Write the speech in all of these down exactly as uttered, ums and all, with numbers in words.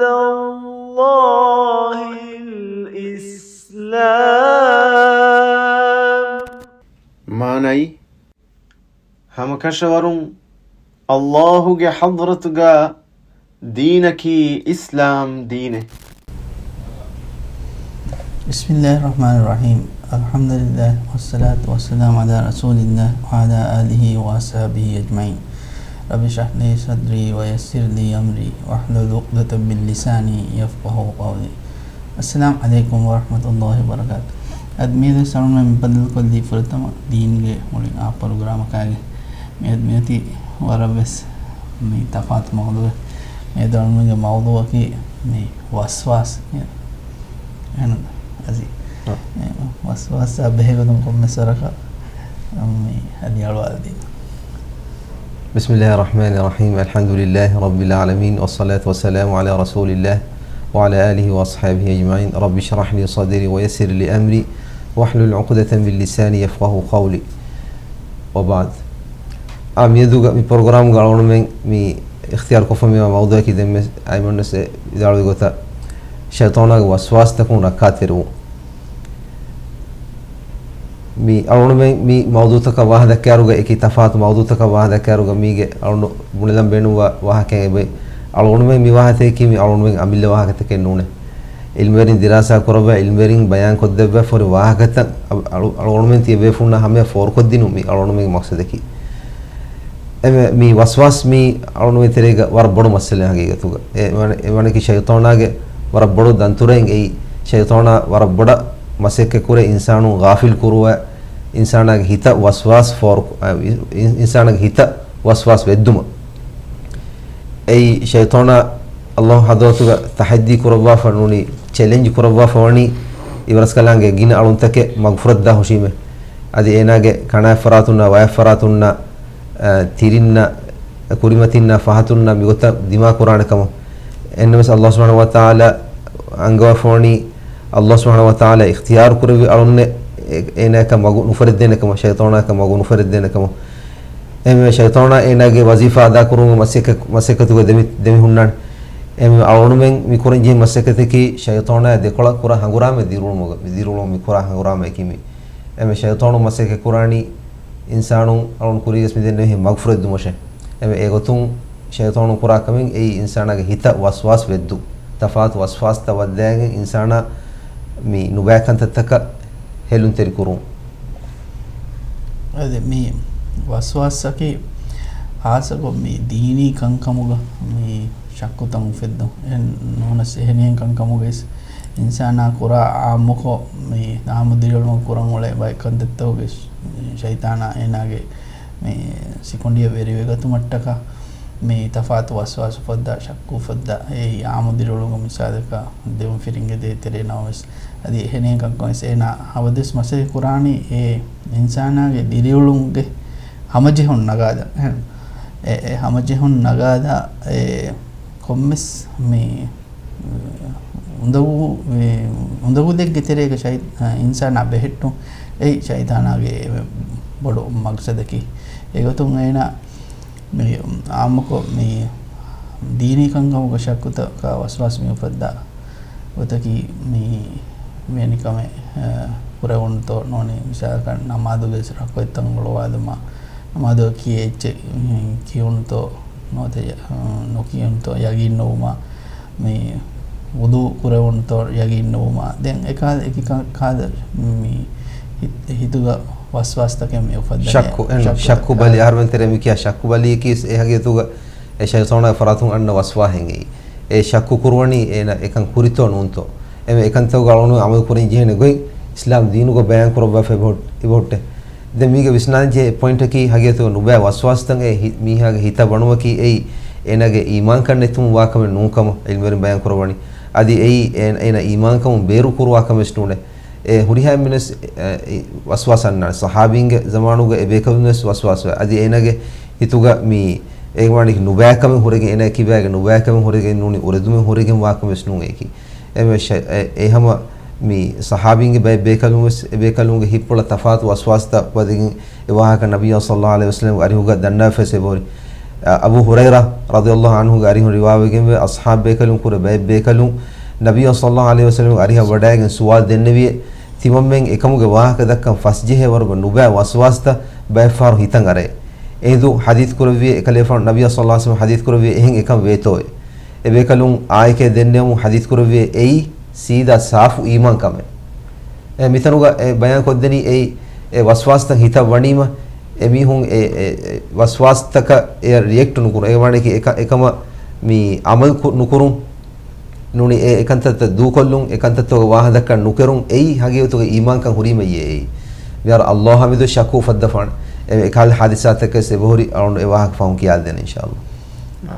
الله الإسلام. މާނައީ، ހަމަކަށަވަރުން ﷲ ގެ ޙަޟްރަތުގަ ދީނަކީ އިސްލާމް ދީނެއް. بسم الله الرحمن الرحيم. الحمد لله والصلاة والسلام على رسول الله وعلى آله وأصحابه أجمعين. رب اشرح لي صدري ويسر لي أمري واحلل عقدة من لساني يفقهوا قولي. السلام عليكم ورحمة الله وبركاته. އަދި މިއަދު ސަރުން މި ބަދަލުކޮށްލީ ފުރަތަމަ ދީންގެ މުޅިން އާ ޕްރޮގްރާމަކާގެ. މިއަދު މިއޮތީ ވަރަށް ވެސް މި ތަފާތު މައުޟޫއެއް. މިއަދު އަޅުމެންގެ މައުޟޫއަކީ މި ވަސްވާސް. އެހެން އަޒީ. އަ. އެ، ވަސްވާސްއާ ބެހޭގޮތުން ކޮންމެސް ވަރަކަށް މި އަދި އަޅުވާލަދީ. بسم الله الرحمن الرحيم. الحمد لله رب العالمين، والصلاة والسلام على رسول الله وعلى آله وأصحابه أجمعين. رب اشرح لي صدري ويسر لي أمري واحلل عقدة من لساني يفقهوا قولي. وبعد. އާ، މިއަދުގަ މި ޕްރޮގްރާމްގަ އަޅުގަނޑުމެން މި އިޚްތިޔާރު ކޮށްފަ މިވާ މައުޟޫއަކީ ދެންވެސް އައިމަންވެސް ވިދާޅުވި ގޮތަށް ޝައިޠާނާގެ ވަސްވާސްތަކުން ރައްކާތެރިވުން. މި އަޅުގަނޑުމެން މި މައުޟޫތަކަށް ވާހަކަ ދައްކާއިރުގަ އެކި ތަފާތު މައުޟޫތަކަށް ވާހަކަ ދައްކާއިރުގަ މީގެ އަޅުގަނޑު ބުނެލަން ބޭނުންވާ ވާހަކައެއް އެބައި. އަޅުގަނޑުމެން މި ވާހަކައަކީ މި އަޅުގަނޑުމެން އަމިއްލަ ވާހަކަތަކެއް ނޫނޭ. އިލްމުވެރިން ދިރާސާ ކުރައްވާ، އިލްމުވެރިން ބަޔާން ކޮށްދެއްވާފަ ހުރި ވާހަކަތައް އަ-، އަޅު-، އަޅުގަނޑުމެން ތިޔަބޭފުޅުންނާ ހަމަޔަށް ފޯރުކޮށްދިނުން މި އަޅުގަނޑުމެންގެ މަޤްޞަދަކީ. އެމެ-، މި ވަސްވާސް މީ އަޅުގަނޑުމެން ތެރޭގަ ވަރަށް ބޮޑު މައްސަލައެއް ހަގީގަތުގަ. އެ ވަނެ-، އެ ވަނަކީ ޝައިޠާނާގެ ވަރަށް ބޮޑު ދަންތުރައިން އެއީ. ޝައިޠާނާ ވަރަށް ބޮޑަށް މަސައްކަތްކުރޭ އިންސާނުން ޣާފިލް ކުރުވާ، އިންސާނާގެ ހިތަށް ވަސްވާސް ފޯރު-، އަ، އިން-، އިންސާނާގެ ހިތަށް ވަސްވާސް ވެއްދުމަށް. އެއީ ޝައިޠާނާ ﷲ ޙަޟްރަތުގަ ތަޙައްދީ ކުރައްވާފަ ނޫނީ، ޗެލެންޖް ކުރައްވާފަ ވަނީ އިބަރަސްކަލާނގެ ގިނަ އަޅުންތަކެއް މަގުފުރައްދާ ހުށީމޭ. އަދި އޭނާގެ ކަނާތް ފަރާތުންނާ، ވަޔަށް ފަރާތުންނާ، އަ، ތިރިންނާ، ކުރިމަތިންނާ، ފަހަތުންނާ މިގޮތަށް ދިމާ ކުރާނެ ކަމަށް. އެހެންނަމަވެސް ﷲ ސުބްޙާނަހޫ ވަތަޢާލާ އަންގަވާފަ ވަނީ، ﷲ ސުބްޙާނަހޫ ވަތަޢާލާ އިޚްތިޔާރު ކުރެއްވި އަޅުންނެއް އެ-، އޭނާއަކަށް މަގު ނުފެރެއްދޭނެ ކަމަށް، ޝައިޠާނާއަކަށް މަގު ނުފެރެއްދޭނެ ކަމަށް. އެހެންވެ، ޝައިޠާނާ އޭނާގެ ވަޒީފާ އަދާކުރުމުގެ މަސައްކަތް-، މަސައްކަތުގަ ދެމި-، ދެމި ހުންނާނެ. އެހެންވެ، އަޅުގަނޑުމެން މި ކުރަން ޖެހޭ މަސައްކަތަކީ ޝައިޠާނާ ދެކޮޅަށް ކުރާ ހަނގުރާމަ ދިރިއުޅުމުގަ-، ދިރިއުޅުމަށް މި ކުރާ ހަނގުރާމައަކީ މި. އެހެންވެ، ޝައިޠާނު މަސައްކަތް ކުރާނީ އިންސާނުން އަޅުން ކުރީގެސް މިދެންނެވި ހެން މަގުފުރެއްދުމަށޭ. އެހެންވެ، އެގޮތުން ޝައިޠާނު ކުރާ ކަމެއް އެއީ އިންސާނާގެ ހިތަށް ވަސްވާސް ވެއްދުން. ތަފާތު ވަސްވާސްތައް ވައްދާގެން އިންސާނާ މި ނުބައި ކަންތައްތަކަށް ހެލުންތެރި ކުރުން. އަދި މި ވަސްވާސްއަކީ ޚާއްޞަކޮށް މި ދީނީ ކަންކަމުގަ މި ޝައްކުތައް އުފެއްދުން. އެހެން ނޫނަސް އެހެނިހެން ކަންކަމުގައި އިންސާނާ ކުރާ އާއްމުކޮށް މި އާއްމު ދިރިއުޅުމަށް ކުރަން އުޅޭ ބައެއް ކަންތައްތަކުގައި ޝައިޠާނާ އޭނާގެ މި ސިކުނޑިއަށް ވެރިވެގަތުމަށްޓަކާ މި ތަފާތު ވަސްވާސް އުފައްދާ، ޝައްކު އުފައްދާ، އެއީ އާއްމު ދިރިއުޅުމުގެ މިސާލަކަށް ދެމަފިރިންގެ ދޭތެރޭ ނަމަވެސް، އަދި އެހެނިހެން ކަންކަން ވެސް އޭނާ ހަމަ ދުވަސް މަސައްކަތް ކުރާނީ އެ އިންސާނާގެ ދިރިއުޅުމުގެ ހަމަޖެހުން ނަގާލަން. އެ، އެ ހަމަޖެހުން ނަގާލާ އެ ކޮންމެސް މި އުނދަގޫ-، އެ، އުނދަގޫލެއްގެ ތެރޭގަ ޝައި-، އިންސާނާ ބެހެއްޓުން އެއީ ޝައިޠާނާގެ ބޮޑު މަގްސަދަކީ. އެގޮތުން އޭނާ މި އާއްމުކޮށް މި ދީނީ ކަންކަމުގެ ޝައްކުތަކާ ވަސްވާސް މި އުފައްދާ ގޮތަކީ މި މިވެނި ކަމެއް، އަ، ކުރެވުނުތޯ ނޫނީ މިސާލަކަށް ނަމާދުގެ ރަކުޢަތްތައް އުޅުވާލުމާ، ނަމާދު ކިޔޭ އެއްޗެއް ކިޔުނުތޯ ނުވަތަ ނުކިޔުނުތޯ ޔަގީން ނުވުމާ، މި ވުޟޫ ކުރެވުނުތޯ ޔަގީން ނުވުމާ، ދެން އެކާ-، އެކި ކާ-، ކާދަ މި ހިތް-، ހިތުގަ ވަސްވާސްތަކެއް މި އުފައްދަނީ. ޝައްކު، އެން، ޝައްކު ޝައްކު ބަލި، އަހަރުމެން ތެރޭ މި ކިޔާ ޝައްކު ބަލިއަކީ އެ ހަގީގަތުގަ އެ ޝައިޠާނާގެ ފަރާތުން އަންނަ ވަސްވާހެއް އެއީ. އެ ޝައްކު ކުރުވަނީ އޭނަ އެކަން ކުރިތޯ ނޫންތޯ. އެމެ އެކަންތަކުގަ އަޅުގަނޑު އަމަލު ކުރަން ޖެހޭނެ ގޮތް އިސްލާމް ދީނުގަ ބަޔާން ކުރައްވާފަ އެބަހު-، އެބަހުއްޓޭ. ދެން މީގެ ވިސްނާލަން ޖެހޭ ޕޮއިންޓަކީ ހަގީގަތުގަ ނުބައި ވަސްވާސްތައް އެ ހި-، މީހާގެ ހިތަށް ވަނުމަކީ އެއީ އޭނާގެ އީމާންކަން ނެތުމުން ވާ ކަމެއް ނޫން ކަމަށް ޢިލްމުވެރިން ބަޔާން ކުރައްވަނީ. އަދި އެއީ އޭ-، އޭނަ އީމާންކަމުން ބޭރު ކުރުވާ ކަމެއް ނޫނޭ. އެ ހުރިހާ އެންމެންވެސް، އެ، އެ، ވަސްވާސް އަންނާނެ. ޞަޙާބީންގެ ޒަމާނުގަ އެ ބޭކަލުންވެސް ވަސްވާސްވޭ. އަދި އޭނާގެ ހިތުގަ މި އޭގެ މާނައަކީ ނުބައިކަމެއް ހުރެގެން، އޭނާ ކިބާގެ ނުބައިކަމެއް ހުރެގެން ނޫނީ އުރެދުމެއް ހުރެގެން ވާކަމެއް ވެސް ނޫން އެކީ. އެމެ ޝަ-، އެ، އެ ހަމަ މި ޞަޙާބީންގެ ބައެއް ބޭކަލުންވެސް އެ ބޭކަލުންގެ ހިތްޕުޅަށް ތަފާތު ވަސްވާސްތައް ވަދެގެން އެ ވާހަކަ ނަބިއްޔާ ޞައްލައްލާހު ޢަލައިހި ވަސައްލަމްގެ އަރިހުގަ ދަންނާފަވެސް އެބަހުރި. އަ، އަބޫ ހުރައިރާ ރަޟިޔަﷲ ޢަންހުގެ އަރިހުން ރިވާވެގެންވޭ، އަޞްޙާބު ބޭކަލުން ކުރެ ބައެއް ބޭކަލުން ނަބިއްޔާ ޞައްލަﷲ ޢަލައިހި ވަސައްލަމްގެ އަރިހަށް ވަޑައިގެން ސުވާލު ދެންނެވިއޭ، ތިމަންމެން އެކަމުގެ ވާހަކަ ދައްކަން ފަސްޖެހޭ ވަރުގަ ނުބައި ވަސްވާސްތައް ބައެއްފަހަރު ހިތަށް އަރައޭ. އެހިނދު ޙަދީޘް ކުރެއްވިއޭ، އެކަލޭފާނު ނަބިއްޔާ ޞައްލަﷲ ޢަލައިހި ވަސައްލަމް ޙަދީޘް ކުރެއްވިއޭ، އެހެން އެކަން ވޭތޯއޭ. އެ ބޭކަލުން އާއެކޭ ދެންނެވުމުން ޙަދީޘް ކުރެއްވިއޭ، އެއީ ސީދާ ސާފު އީމާން ކަމެއް. އެ މިތަނުގަ އެ ބަޔާން ކޮށްދެނީ އެއީ، އެ ވަސްވާސްތައް ހިތަށް ވަނީމަ، އެ މީހުން އެ، އެ، އެ ވަސްވާސްތަކަށް އެ ރިއެކްޓް ނުކުރުން. އެ ވާނެކި އެކަ-، އެކަމަށް މި ޢަމަލު ކު-، ނުކުރުން. ނޫނީ އެ އެކަންތައްތައް ދޫކޮށްލުން، އެކަންތައްތަކުގެ ވާހަކަ ދައްކަން ނުކެރުން. އެއީ ހަގީގަތުގަ އީމާންކަން ހުރީމައްޔޭ އެއީ. މިހާރު ﷲ އާ މެދު ޝައްކު އުފައްދަފާނެ. އެ ކަހަލަ ޙާދިސާތަކެސް އެބަހުރި އަޅުން އެ ވާހަކަ ފަހުން ކިޔާދޭނެ އިންޝާﷲ. އާ،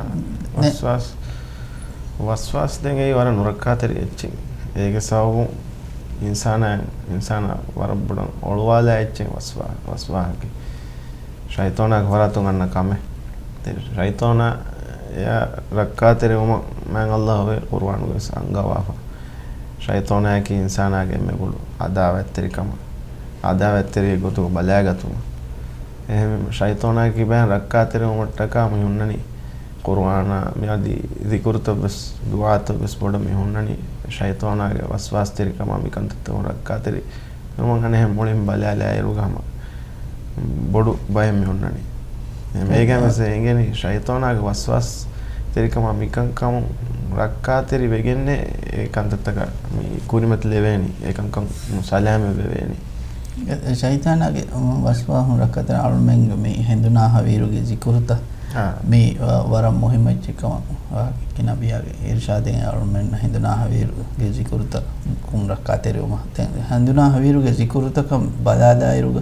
ނެ- ވަސްވާސް، ވަސްވާސް ދެން އެއީ ވަރަށް ނުރައްކާތެރި އެއްޗެއް. އޭގެ ސަބަބުން އިންސާނާ، އިންސާނާ ވަރަށް ބޮޑަށް އޮޅުވާލާ އެއްޗެއް ވަސްވާ-، ވަސްވާހަކީ. ޝައިޠާނާގެ ފަރާތުން އަންނަ ކަމެއް. ޝައިޠާނާ އެޔާ ރައްކާތެރިވުމަށް މާތް ﷲ އެ ޤުރުއާނުގައި ވެސް އަންގަވާފަ. ޝައިޠާނާއަކީ އިންސާނާގެ އެންމެ ބޮޑު ޢަދާވަތްތެރިކަމަށް، ޢަދާވަތްތެރިއެއް ގޮތުގަ ބަލާގަތުމަށް. އެހެންވީމަ ޝައިޠާނާއަކީ ބައެއް ރައްކާތެރިވުމަށްޓަކާ މި ހުންނަނީ ޤުރުއާނާ މިއަދި ޛިކުރުތައް ވެސް، ދުޢާތައް ވެސް ބޮޑަށް މި ހުންނަނީ ޝައިޠާނާގެ ވަސްވާސްތެރިކަމާ މި ކަންތައްތަކުން ރައްކާތެރި ވުމަށް. އަނެއް މުޅިން ބަލާލާއިރުގަ ހަމަ ބޮޑު ބައެއް މި ހުންނަނީ. އެ މޭގަ ވެސް އެނގެނީ ޝައިޠާނާގެ ވަސްވާސްތެރިކަމާ މިކަންކަމުން ރައްކާތެރި ވެގެންނޭ އެ ކަންތައްތަކަށް މި ކުރިމަތިލެވޭނީ، އެ ކަންކަމުން ސަލާމަތް ވެވޭނީ. އެ، އެ ޝައިޠާނާގެ ވަސްވާހުން ރައްކާތެރި އަޅުމެންގެ މި ހެނދުނާ ހަވީރުގެ ޒިކުރުތައް އާ. މި ވަ-، ވަރަށް މުހިއްމު އެއްޗެއް ކަމަށް ވާހަކަ ނަބިއްޔާގެ އިރުޝާދެއް އަޅުމެން ހެނދުނާ ހަވީރުގެ ޒިކުރުތައް ކުން ރައްކާތެރިވުމަށް. ދެން ހެނދުނާ ހަވީރުގެ ޒިކުރުތަކަށް ބަލާލާއިރުގަ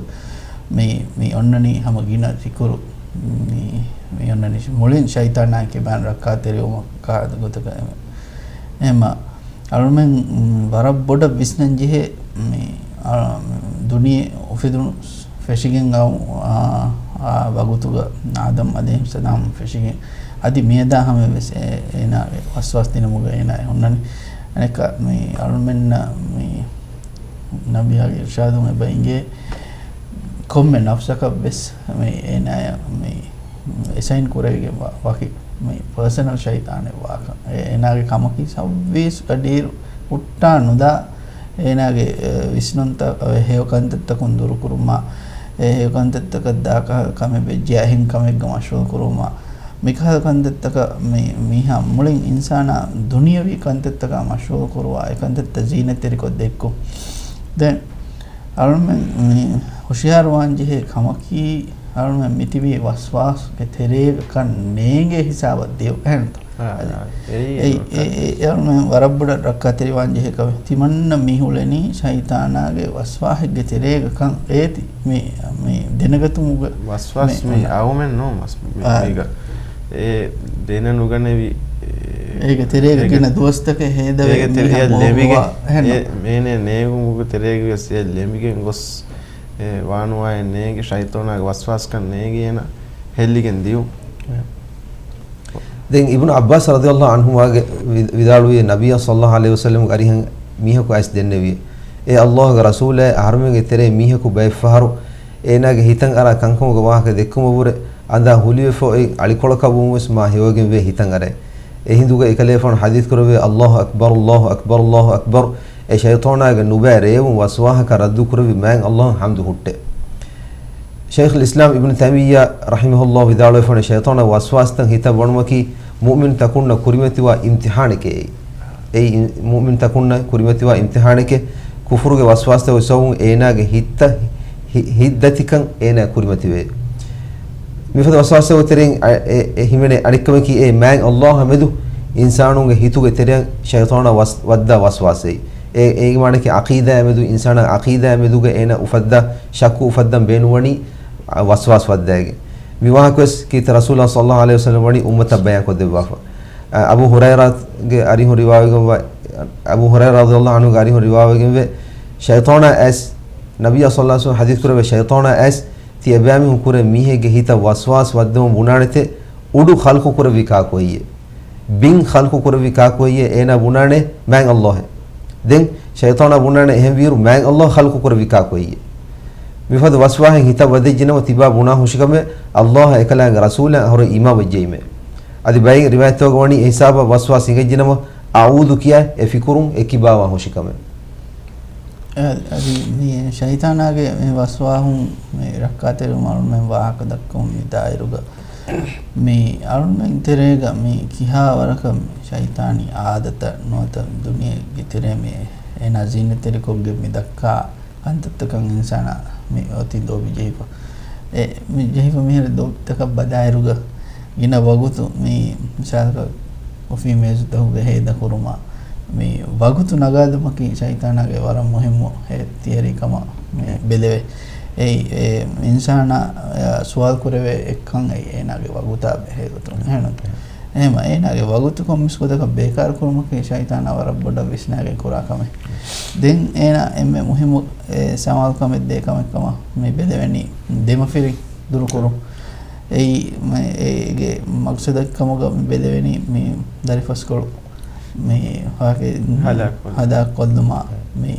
މި، މި އޮންނަނީ ހަމަ ގިނަ ޒިކުރު، މި، މި އޮންނަނީ މުޅިން ޝައިޠާނާ ކިބައިން ރައްކާތެރިވުމަށް ކާ ގޮތަކަށް. އެހެންމަ އަޅުމެން ވަރަށް ބޮޑަށް ވިސްނަން ޖެހޭ މި، އާ، ދުނިޔެ އުފެދުނު ފެށިގެން އައު، އާ، އާ، ވަގުތުގަ އާދަމް ޢަލައިހިއްސަލާމް ފެށިގެން އަދި މިއަދާ ހަމަ ވެސް އޭ، އޭނާ ވަސްވާސް ދިނުމުގަ އޭނާ ހުންނަނީ. އަނެއްކާ މި އަޅުމެންނަށް މި ނަބިއްޔާގެ އިރުޝާދުން އެބަ އިނގޭ ކޮންމެ ނަފްސަކަށް ވެސް މި އޭނާޔަށް މި އެސައިން ކުރެވިގެންވާ ވަކި މި ޕާސަނަލް ޝައިޠާނެއް ވާކަން. އޭ، އޭނާގެ ކަމަކީ ސައުވީސް ގަޑިއިރު ހުއްޓާ ނުދާ، އޭނާގެ، އެ، ވިސްނުންތައް، އެ، ހެޔޮ ކަންތައްތަކުން ދުރުކުރުމާ، އެ، ހެޔޮ ކަންތައްތަކަށް ދާ ކަ-، ކަމެއް ވެއްޖެ އެހެން ކަމެއްގަ މަޝްޣޫލު ކުރުމާ، މިކަހަލަ ކަންތައްތަކަށް މި-، މީހާ މުޅިން އިންސާނާ ދުނިޔަވީ ކަންތައްތަކާ މަޝްޣޫލު ކުރުވާ، އެ ކަންތައްތައް ޒީނަތްތެރިކޮށް ދެއްކުން. ދެން އަޅުމެން މި ހުޝިޔާރުވާން ޖެހޭ ކަމަކީ، އަޅުމެން މިތިބީ ވަސްވާސްގެ ތެރޭގަ ކަން ނޭނގޭ ހިސާބަށް ދިޔު. އެހެންތަ؟ އާ، އަދި އާ، އެއީ އެއީ، އެ، އެ، އެ އަޅުމެން ވަރަށް ބޮޑަށް ރައްކާތެރިވާން ޖެހޭ ކަމެއް. ތިމަންނަ މި ހުޅެނީ ޝައިޠާނާގެ ވަސްވާހެއްގެ ތެރޭގަ ކަން އޭތި މި، މި ދެނެގަތުމުގެ ވަސްވާސް މި މި އަޅުމެން ނޫން ވަސް-، މި، އާ. މީގަ އެ ދެނެ ނުގަނެވި، އެ، އޭގެ ތެރޭގަ އޭގެ ގިނަ ދުވަސްތަކެއް ހޭދަވެ އޭގެ ތެރެއަށް މީހަކު ލެމިގެން، ހޯއްވާ. އެހެން އެ، ނޫން. އޭނެ ނޭނގުމުގެ ތެރޭގަ ވެސް އެ ލެމިގެން ގޮސް، އެ ވާނުވާއެއް ނޭނގެ ޝައިޠާނާގެ ވަސްވާސްކަން ނޭނގި އޭނަ ހެއްލިގެން ދިޔު. އެ. ދެން އިބްނު ޢައްބާސް ރަޟިޔަﷲ ޢަންހުމާގެ ވި-، ވިދާޅުވި ނަބިއްޔާ ޞައްލަﷲ ޢަލައިހި ވަސައްލަމްގެ އަރިހަށް މީހަކު އައިސް ދެންނެވި. އޭ ﷲގެ ރަސޫލާއޭ، އަހަރުމެންގެ ތެރޭ މީހަކު ބައެއްފަހަރު އޭނާގެ ހިތަށް އަރާ ކަންކަމުގެ ވާހަކަ ދެއްކުމަށްވުރެ އަނދާ ހުލިވެފަ އޮތް އަޅިކޮޅަކަށް ވުމުން ވެސް މާ ހެޔޮވެގެންވޭ ހިތަށް އަރައެ. އެހިނދުގަ އެކަލޭފާނު ޙަދީޘް ކުރެއްވި، ﷲ އަކްބަރު، ﷲ އަކްބަރު، ﷲ އަކްބަރު. އެ ޝައިޠާނާގެ ނުބައި ރޭވުން ވަސްވާހަކަ ރައްދު ކުރެއްވި މާތް ﷲ އަށް ޙަމްދު ހުއްޓޭ. ޝައިޚުލް އިސްލާމް އިބްނު ތައިމިއްޔާ ރަޙިމަހުﷲ ވިދާޅުވެފާނެ، ޝައިޠާނާ ވަސްވާސްތައް ހިތަށް ވަނުމަކީ މުއުމިން ތަކުންނަށް ކުރިމަތިވާ އިމްތިޙާނެކޭ. އެއީ، އެއީ މުއުމިން ތަކުންނަށް ކުރިމަތިވާ އިމްތިޙާނެކޭ. ކުފުރުގެ ވަސްވާސްތައް ސަބަބުން އޭނާގެ ހިތްތައް، ހި-، ހިތްދަތިކަން އޭނާ ކުރިމަތިވޭ. މިފަދަ ވަސްވާސްތަކުގެ ތެރެއިން އަ-، އެ، އެ ހިމެނޭ އަނެއްކަމަކީ އެ މާތް ﷲ އާ މެދު އިންސާނުންގެ ހިތުގެ ތެރެއަށް ޝައިޠާނާ ވަސް-، ވައްދާ ވަސްވާސް. އެ، އޭގެ މާނައަކީ ޢަޤީދާއާ މެދު، އިންސާނާގެ ޢަޤީދާއާ މެދުގަ އޭނާ އުފައްދާ ޝައްކު އުފައްދަން ބޭނުންވަނީ، އަ، ވަސްވާސް ވައްދާގެން. މި ވާހަކަވެސް ކީރިތި ރަސޫލާ ޞައްލަﷲ ޢަލައިހި ވަސައްލަމް ވަނީ އުއްމަތަށް ބަޔާން ކޮށްދެއްވާފަ. އަ، އަބޫ ހުރައިރާގެ އަރިހުން ރިވާވެގެންވާ، އަބޫ ހުރައިރާ ރަޟިޔަﷲ ޢަންހުގެ އަރިހުން ރިވާވެގެންވޭ، ޝައިޠާނާ އައިސް ނަބިއްޔާ ޞައްލަﷲ ޢަލައިހި ވަސައްލަމް ޙަދީޘް ކުރެއްވި، ޝައިޠާނާ އައިސް ތިޔަބައިމީހުން ކުރެ މީހެއްގެ ހިތަށް ވަސްވާސް ވައްދެވުން ބުނާނެތެ، އުޑު ޚަލްޤު ކުރެއްވި ކާކު ހެއްޔޭ؟ ބިން ޚަލްޤު ކުރެއްވި ކާކު ހެއްޔޭ؟ އޭނާ ބުނާނެ މާތް ﷲ އޭ. ދެން ޝައިޠާނާ ބުނާނެ އެހެންވީއިރު މާތް ﷲ ޚަލްޤު ކުރެއްވި ކާކު ހެއްޔޭ؟ މިފަދަ ވަސްވާހެއް ހިތަށް ވަދެއްޖެނަމަ ތިބާ ބުނާ ހުށިކަމެއް އައްލާހަށް އެކަލާނގެ ރަސޫލަށް އަހުރެން އީމާން ވެއްޖެއީމޭ. އަދި ބައެއް ރިވާޔަތްތަކުގަ ވަނީ އެހިސާބަށް ވަސްވާސް ހިނގައްޖެނަމަ އައޫޛު ކިޔާ އެ ފިކުރުން އެ ކިބާވާ ހުށިކަމެއް. އަ-، އަދި މި ޝައިޠާނާގެ މި ވަސްވާހުން މި ރައްކާތެރިވުމަށް އަޅުމެން ވާހަކަ ދައްކަމުން މި ދާއިރުގަ މި އަޅުމެން ތެރޭގަ މި ކިހާ ވަރަކަށް ޝައިޠާނީ އާދަތައް ނުވަތަ ދުނިޔޭގެ ތެރޭ މި އޭނާ ޒީނަތްތެރިކޮށްގެން މި ދައްކާ ކަންތައްތަކަށް އިންސާނާ މި އޮތީ ލޯބި ޖެހިފަ. އެ، މި ޖެހިފަ މިހިރަ ލޯބިތަކަށް ބަލާއިރުގަ ގިނަ ވަގުތު މި މިސާލަކަށް އޮފީ މޭޒުތަކުގެ ހޭދަކުރުމަށް މި ވަގުތު ނަގާލުމަކީ ޝައިޠާނާގެ ވަރަށް މުހިއްމު އެ ތިޔަރީ ކަމަށް މި ބެލެވޭ. އެއީ، އެ އިންސާނާ، އެ، ސުވާލު ކުރެވޭ އެއްކަން އެއީ އޭނާގެ ވަގުތާ ބެހޭ ގޮތުން. އެހެން. އެހެން އޭނާގެ ވަގުތު ކޮންމެސް ގޮތަކަށް ބޭކާރު ކުރުމަކީ ޝައިޠާނާ ވަރަށް ބޮޑަށް ވިސްނާގެން ކުރާ ކަމެއް. ދެން އޭނާ އެންމެ މުހިއްމު، އެ، ސަމާލުކަމެއް ދޭ ކަމެއް ކަމަށް މި ބެލެވެނީ ދެމަފިރިން ދުރުކުރުން. އެއީ، މެ-، އޭގެ މަގްސަދަކީ ކަމުގަ މި ބެލެވެނީ މި ދަރިފަސްކޮޅު މި ފާކި ހަލާކުކޮށްލުން. ހަލާކުކޮށްލުމާ، މި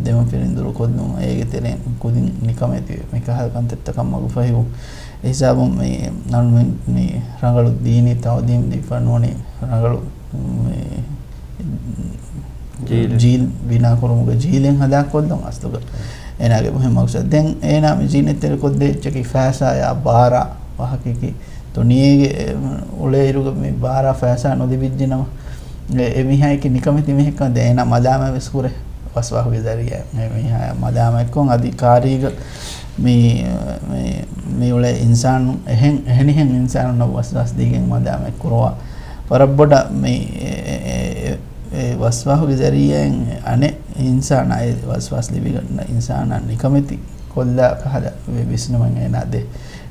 ދެމަފިރިން ދުރުކޮށްލުން، އޭގެ ތެރެއިން ކުދިން ނިކަމެތި މި ކަހަލަ ކަންތައްތަކަށް މަގުފަހިވުން. އެހިސާބުން މި ނަން މި، މި ރަނގަޅު ދީނީ ތައުލީމް ދީފަ ނޫނީ ރަނގަޅު މި ޖީލެއް. ޖީލް ބިނާ ކުރުމުގެ ޖީލެއް ހަލާކުކޮށްލުން އަސްލުގަ އޭނާގެ މުހިންމު މަގްސަދު. ދެން އޭނާ މި ޒީނަތްތެރިކޮށްދޭ އެއްޗަކީ ފައިސާޔާ ބާރާ ވާހަކައަކީ ދުނިޔޭގެ އުޅޭއިރުގަ މި ބާރާ ފައިސާ ނުލިބިއްޖެނަމަ، އެ، އެ މީހާއަކީ ނިކަމެތި މީހެއްކަން ދެން އޭނާ މަލާމާތް ވެސް ކުރޭ ވަސްވާހުގެ ޒަރީއާ. އެ މީހާ މަލާމާތްކޮށް އަދި ކާރީގަ މި، މި، މި އުޅޭ އިންސާނު އެހެން، އެހެނިހެން އިންސާނުންނަށް ވަސްވާސް ދީގެން މަލާމާތް ކުރުވާ. ވަރަށް ބޮޑަށް މި، އެ، އެ، އެ، އެ ވަސްވާހުގެ ޒަރީއާއިން އަނެއް އިންސާނާ އެ ވަސްވާސް ލިބިގަންނަ އިންސާނާ ނިކަމެތި ކޮށްލާ ކަހަލަ ވި-، ވިސްނުމެއް އޭނާ ދޭ.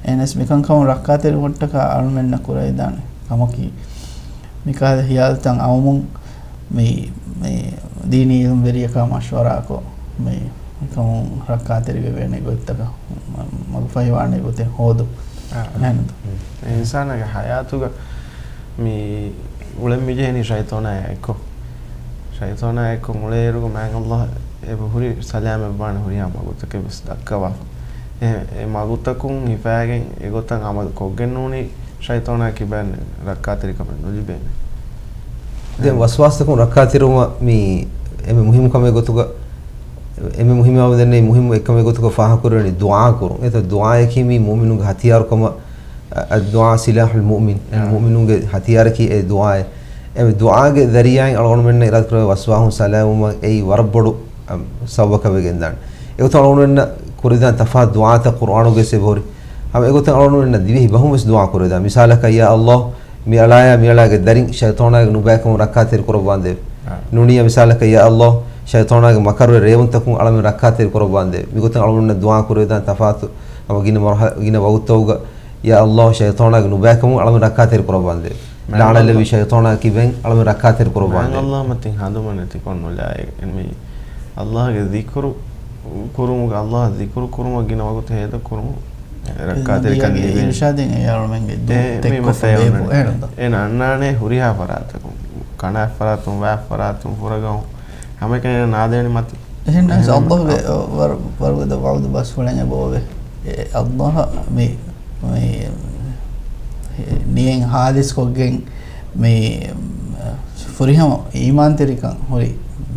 އެހެނަސް މިކަންކަމުން ރައްކާތެރިވުމަށްޓަކާ އަޅުމެންނަށް ކުރެވިދާނެ ކަމަކީ، މިކަހަލަ ހިޔާލުތައް އައުމުން މި، މި ދީނީ އިލްމުވެރިޔަކާ މަޝްވަރާކޮށް، މި، މިކަމުން ރައްކާތެރިވެވޭނެ ގޮތްތަކަށް މަ-، މަގުފަހިވާނެ ގޮތެއް ހޯދުން. އާ. އެހެންތަ؟ އެ އިންސާނާގެ ހަޔާތުގަ މި އުޅެން މިޖެހެނީ ޝައިޠާނާއާ އެއްކޮށް. ޝައިޠާނާއާ އެއްކޮށް އުޅޭއިރުގަ މާތް ﷲ އެބަހުރި ސަލާމަތްވާނެ ހުރިހާ މަގުތަކެއް ވެސް ދައްކަވާފަ. އެ، އެ މަގުތަކުން ހިފާގެން އެގޮތަށް ޢަމަލު ކޮށްގެން ނޫނީ ޝައިޠާނާ ކިބައިން ރައްކާތެރިކަމެއް ނުލިބޭނެ. ދެން އެ. ވަސްވާސްތަކުން ރައްކާތެރިވުމަށް މި އެންމެ މުހިއްމު ކަމެއް ގޮތުގަ، އެންމެ މުހިއްމު އަޅުގަނޑުމެން ދެންނެވި މުހިއްމު އެއްކަމެއް ގޮތުގަ ފާހަގަކުރެވެނީ ދުޢާ ކުރުން. އެތަ ދުޢާއަކީ މި މުއުމިނުންގެ ހަތިޔާރު ކަމަށް، އަ، الدعاء سلاح المؤمن. އެ އާ. މުއުމިނުންގެ ހަތިޔާރަކީ އެ ދުޢާއެއް. އެ ދުޢާގެ ޒަރީޢާއިން އަޅުގަނޑުމެންނަށް އިރާދަކުރެވޭ ވަސްވާހުން ސަލާމަތްވުމަށް އެއީ ވަރަށް ބޮޑު، އަ، ސަބަބަކަށް ވެގެންދާނެ. އެގޮތުން އަޅުގަނޑުމެންނަށް ކުރެވިދާނެ ތަފާތު ދުޢާތައް ޤުރްއާނުގައި ވެސް އެބަހުރި. ހަމަ އެގޮތުން އަޅުގަނޑުމެންނަށް ދިވެހި ބަހުން ވެސް ދުޢާ ކުރެވިދާނެ. މިސާލަކަށް، ޔާ ﷲ، މި އަޅާޔާ މި އަޅާގެ ދަރިން ޝައިޠާނާގެ ނުބައިކަމުން ރައްކާތެރި ކުރައްވާނދޭވެ. އާ. ނޫނީ މިސާލަކަށް، ޔާ ﷲ، ޝައިޠާނާގެ މަކަރުވެރި ރޭވުންތަކުން އަޅަމެން ރައްކާތެރި ކުރައްވާނދޭވެ. މިގޮތުން އަޅުގަނޑުމެންނަށް ދުޢާ ކުރެވިދާނެ ތަފާތު ހަމަ ގިނަ މަރުހަ-، ގިނަ ވަގުތުތަކުގަ، ޔާ ﷲ، ޝައިޠާނާގެ ނުބައިކަމުން އަޅަމެން ރައްކާތެރި ކުރައްވާނދޭވެ. މާތް ލަޢުނަތް ﷲ، ލެއްވި ޝައިޠާނާ ކިބައިން އަޅަމެން ރައްކާތެރި ކުރައްވާނދޭވެ. މާތް ﷲ މަތިން ހަނދުމަ ނެތިކޮށް ނުލާ އެ-، މި ﷲ ގެ ޛިކުރު ކުރުމުގަ، ﷲ ޛިކުރު ކުރުމަށް ގިނަ ވަގުތު ހޭދަ ކުރުމުން ރައްކާތެރިކަން ނަބިއްޔާގެ ލިބޭ. އިރުޝާދެއް އެ އަޅުމެންގެ ދޫ އެ މި ތެއްކޮށް މަތައް ބޭފު އޮންނަ. އެހެންތޯ؟ އޭނަ އަންނާނެ ހުރިހާ ފަރާތަކުން، ކަނާތް ފަރާތުން، ވާތް ފަރާތުން، ފުރަގަހުން، ހަމައެކަނި ނާދޭނެ މަތި. އެހެންނަސް އެހެން ﷲ ގެ އަ-، ވަރު-، ވަރުގަދަ ވަޢުދު ބަސްފުޅެއް އެބައޮވޭ. އެ ﷲ މި، މި ނިޔަތް ހާލިސް ކޮށްގެން މި ފުރިހަމަ އީމާންތެރިކަން ހުރި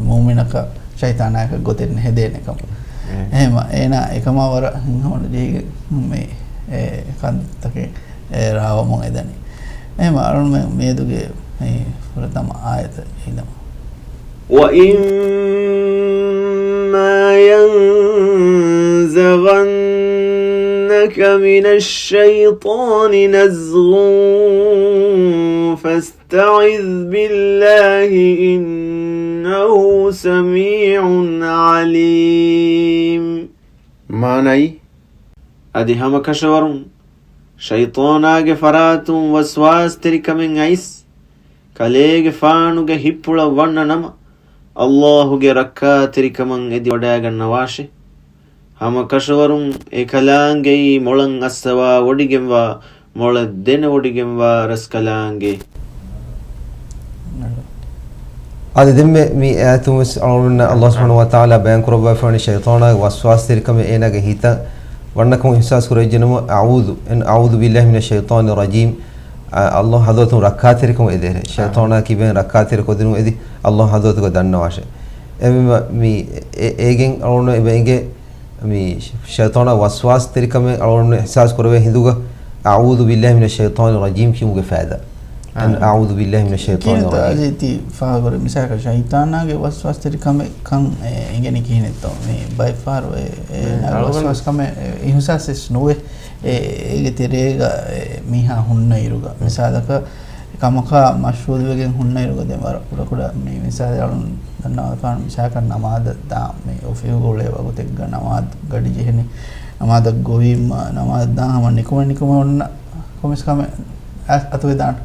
މުއުމިނަކަށް ޝައިޠާނާއަކަށް ގޮތެއް ނެހެދޭނެ ކަމަށް. އެ. އެހެންވީމަ، އޭނާ އެކަމާ ވަރަށް ހިތްހަމަނުޖެހިގެން މި އެ ކަންތައްތަކެއް އެ ރާވަމުން އެދަނީ. އެހެންވީމަ، އަޅުމެން މިއަދުގެ މި ފުރަތަމަ އާޔަތަށް އިންނަމު. وَإِمَّا يَنزَغَنَّكَ مِنَ الشَّيْطَانِ نَزْغٌ فَاسْتَعِذْ بِاللَّهِ إِنَّهُ سَمِيعٌ عَلِيمٌ. މާނައީ، އަދި ހަމަކަށަވަރުން ޝައިޠާނާގެ ފަރާތުން ވަސްވާސްތެރިކަމެއް އައިސް، ކަލޭގެފާނުގެ ހިތްޕުޅަށް ވަންނަ ނަމަ، ﷲ ގެ ރައްކާތެރިކަމަށް އެދިވަޑައިގަންނަވާށޭ. ހަމަކަށަވަރުން އެކަލާނގެއީ މޮޅަށް އައްސަވާވޮޑިގެންވާ، މޮޅަށް ދެނެވޮޑިގެންވާ ރަސްކަލާނގެ. އަދި ދެންމެ މި އާޔަތުން ވެސް އަޅުގަނޑުމެންނަށް ﷲ ސުބްޙާނަހޫ ވަތަޢާލާ ބަޔާން ކުރައްވައިފަވަނީ ޝައިޠާނާގެ ވަސްވާސްތެރިކަމެއް އޭނާގެ ހިތަށް ވަންނަކަމު އިޙްސާސް ކުރެވިއްޖެނަމަ، އަޢޫޛު، އެން، އަޢޫޛު ބިﷲ މިނައްޝައިޠާނި ރަޖީމް، އަ، ﷲ ޙަޟްރަތުން ރައްކާތެރިކަމަށް އެދޭނެ. ޝައިޠާނާ ކިބައިން ރައްކާތެރި ކޮށްދިނުމަށް އެދި، ﷲ ޙަޟްރަތުގަ ދަންނަވާށޭ. އެމެ މި، އެ، އޭގެން އަޅުގަނޑު އެބަ އިނގޭ، މި ޝައިޠާނާ ވަސްވާސްތެރިކަމެއް އަޅުގަނޑު އިޙްސާސް ކުރެވޭ ހިނދުގަ، އަޢޫޛު ބިﷲ މިނައްޝައިޠާނި ރަޖީމް ކިޔުމުގެ ފައިދާ. އަން އަޢޫޛު ބިﷲ މިނައްޝައިޠާނި ކިހިނެއްތޯ ރަޖީމް. އަޒީޒް ތި ފާހަގަކުރި މިސާލަކަށް ޝައިޠާނާގެ ވަސްވާސްތެރިކަމެއް ކަން އެ އިނގެނީ ކިހިނެއްތޯ؟ މި ބައެއް ފަހަރު އެ، އެ މި ނާގެ އަޅުގަނޑު ވަސްވާސް ކަމެއް އެ އިހުސާސް ވެސް ނުވޭ. އެ، އޭގެ ތެރޭގަ އެ މީހާ ހުންނަ އިރުގަ. މިސާލަކަށް ކަމަކާ މަޝްޣޫލުވެގެން ހުންނަ އިރުގަ ދެން ވަރަށް ކުޑަކުޑަ މި މިސާލެއް އަޅުން ދަންނަވާފާނު މިސާލަކަށް ނަމާދަށް ދާ މި އޮފީހުގަ އުޅޭ ވަގުތެއްގަ ނަމާދު ގަޑި ޖެހެނީ. ނަމާދަށް ގޮވީމަ ނަމާދަށް ދާ ހަމަ ނިކުމެ ނިކުމެ އޮންނަ ކޮންމެސް ކަމެއް އަ-، އަތުވެދާނެ.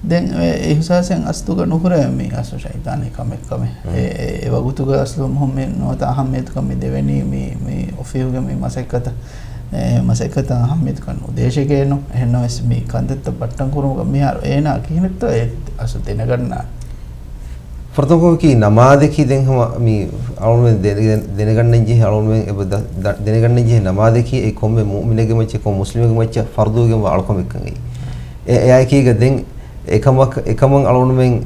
ދެން އެ އިހުސާސެއް އަސްލުގަ ނުކުރޭ މީ އަސްލު ޝައިޠާނީ ކަމެއް ކަމެއް. އެ، އެ، އެ ވަގުތުގަ އަސްލު މުހިއްމު ނުވަތަ އަހައްމިޔަތުކަން މި ދެވެނީ މީ، މީ އޮފީހުގެ މި މަސައްކަތަށް، އެ، މަސައްކަތަށް އަހައްމިޔަތުކަން ނުދޭށޭގެންނު. އެހެންނަމަވެސް މީ ކަންތައްތައް ބައްޓަން ކުރުމުގަ މިހާރު އޭނާ ކިހިނެއްތޯ އެ އަސްލު ދެނެގަންނާނެ. ފުރަތަމަކޮށްކީ ނަމާދަކީ ދެން ހަމަ މި އަޅުގަނޑުމެން ދެ-، ދެ-، ދެނެގަންނަންޖެހޭ އަޅުގަނޑުމެން އެބަ ދަ-، ދަ-، ދެނެގަންނަންޖެހޭ ނަމާދަކީ އެ ކޮންމެ މުއުމިނެއްގެ މައްޗަށް ކޮން މުސްލިމެއްގެ މައްޗަށް ފަރުޟުވެގެންވާ އަޅުކަމެއްކަން. އެ، އެއާއެކީގަ ދެން އެކަމަކަށް، އެކަމަށް އަޅުގަނޑުމެން،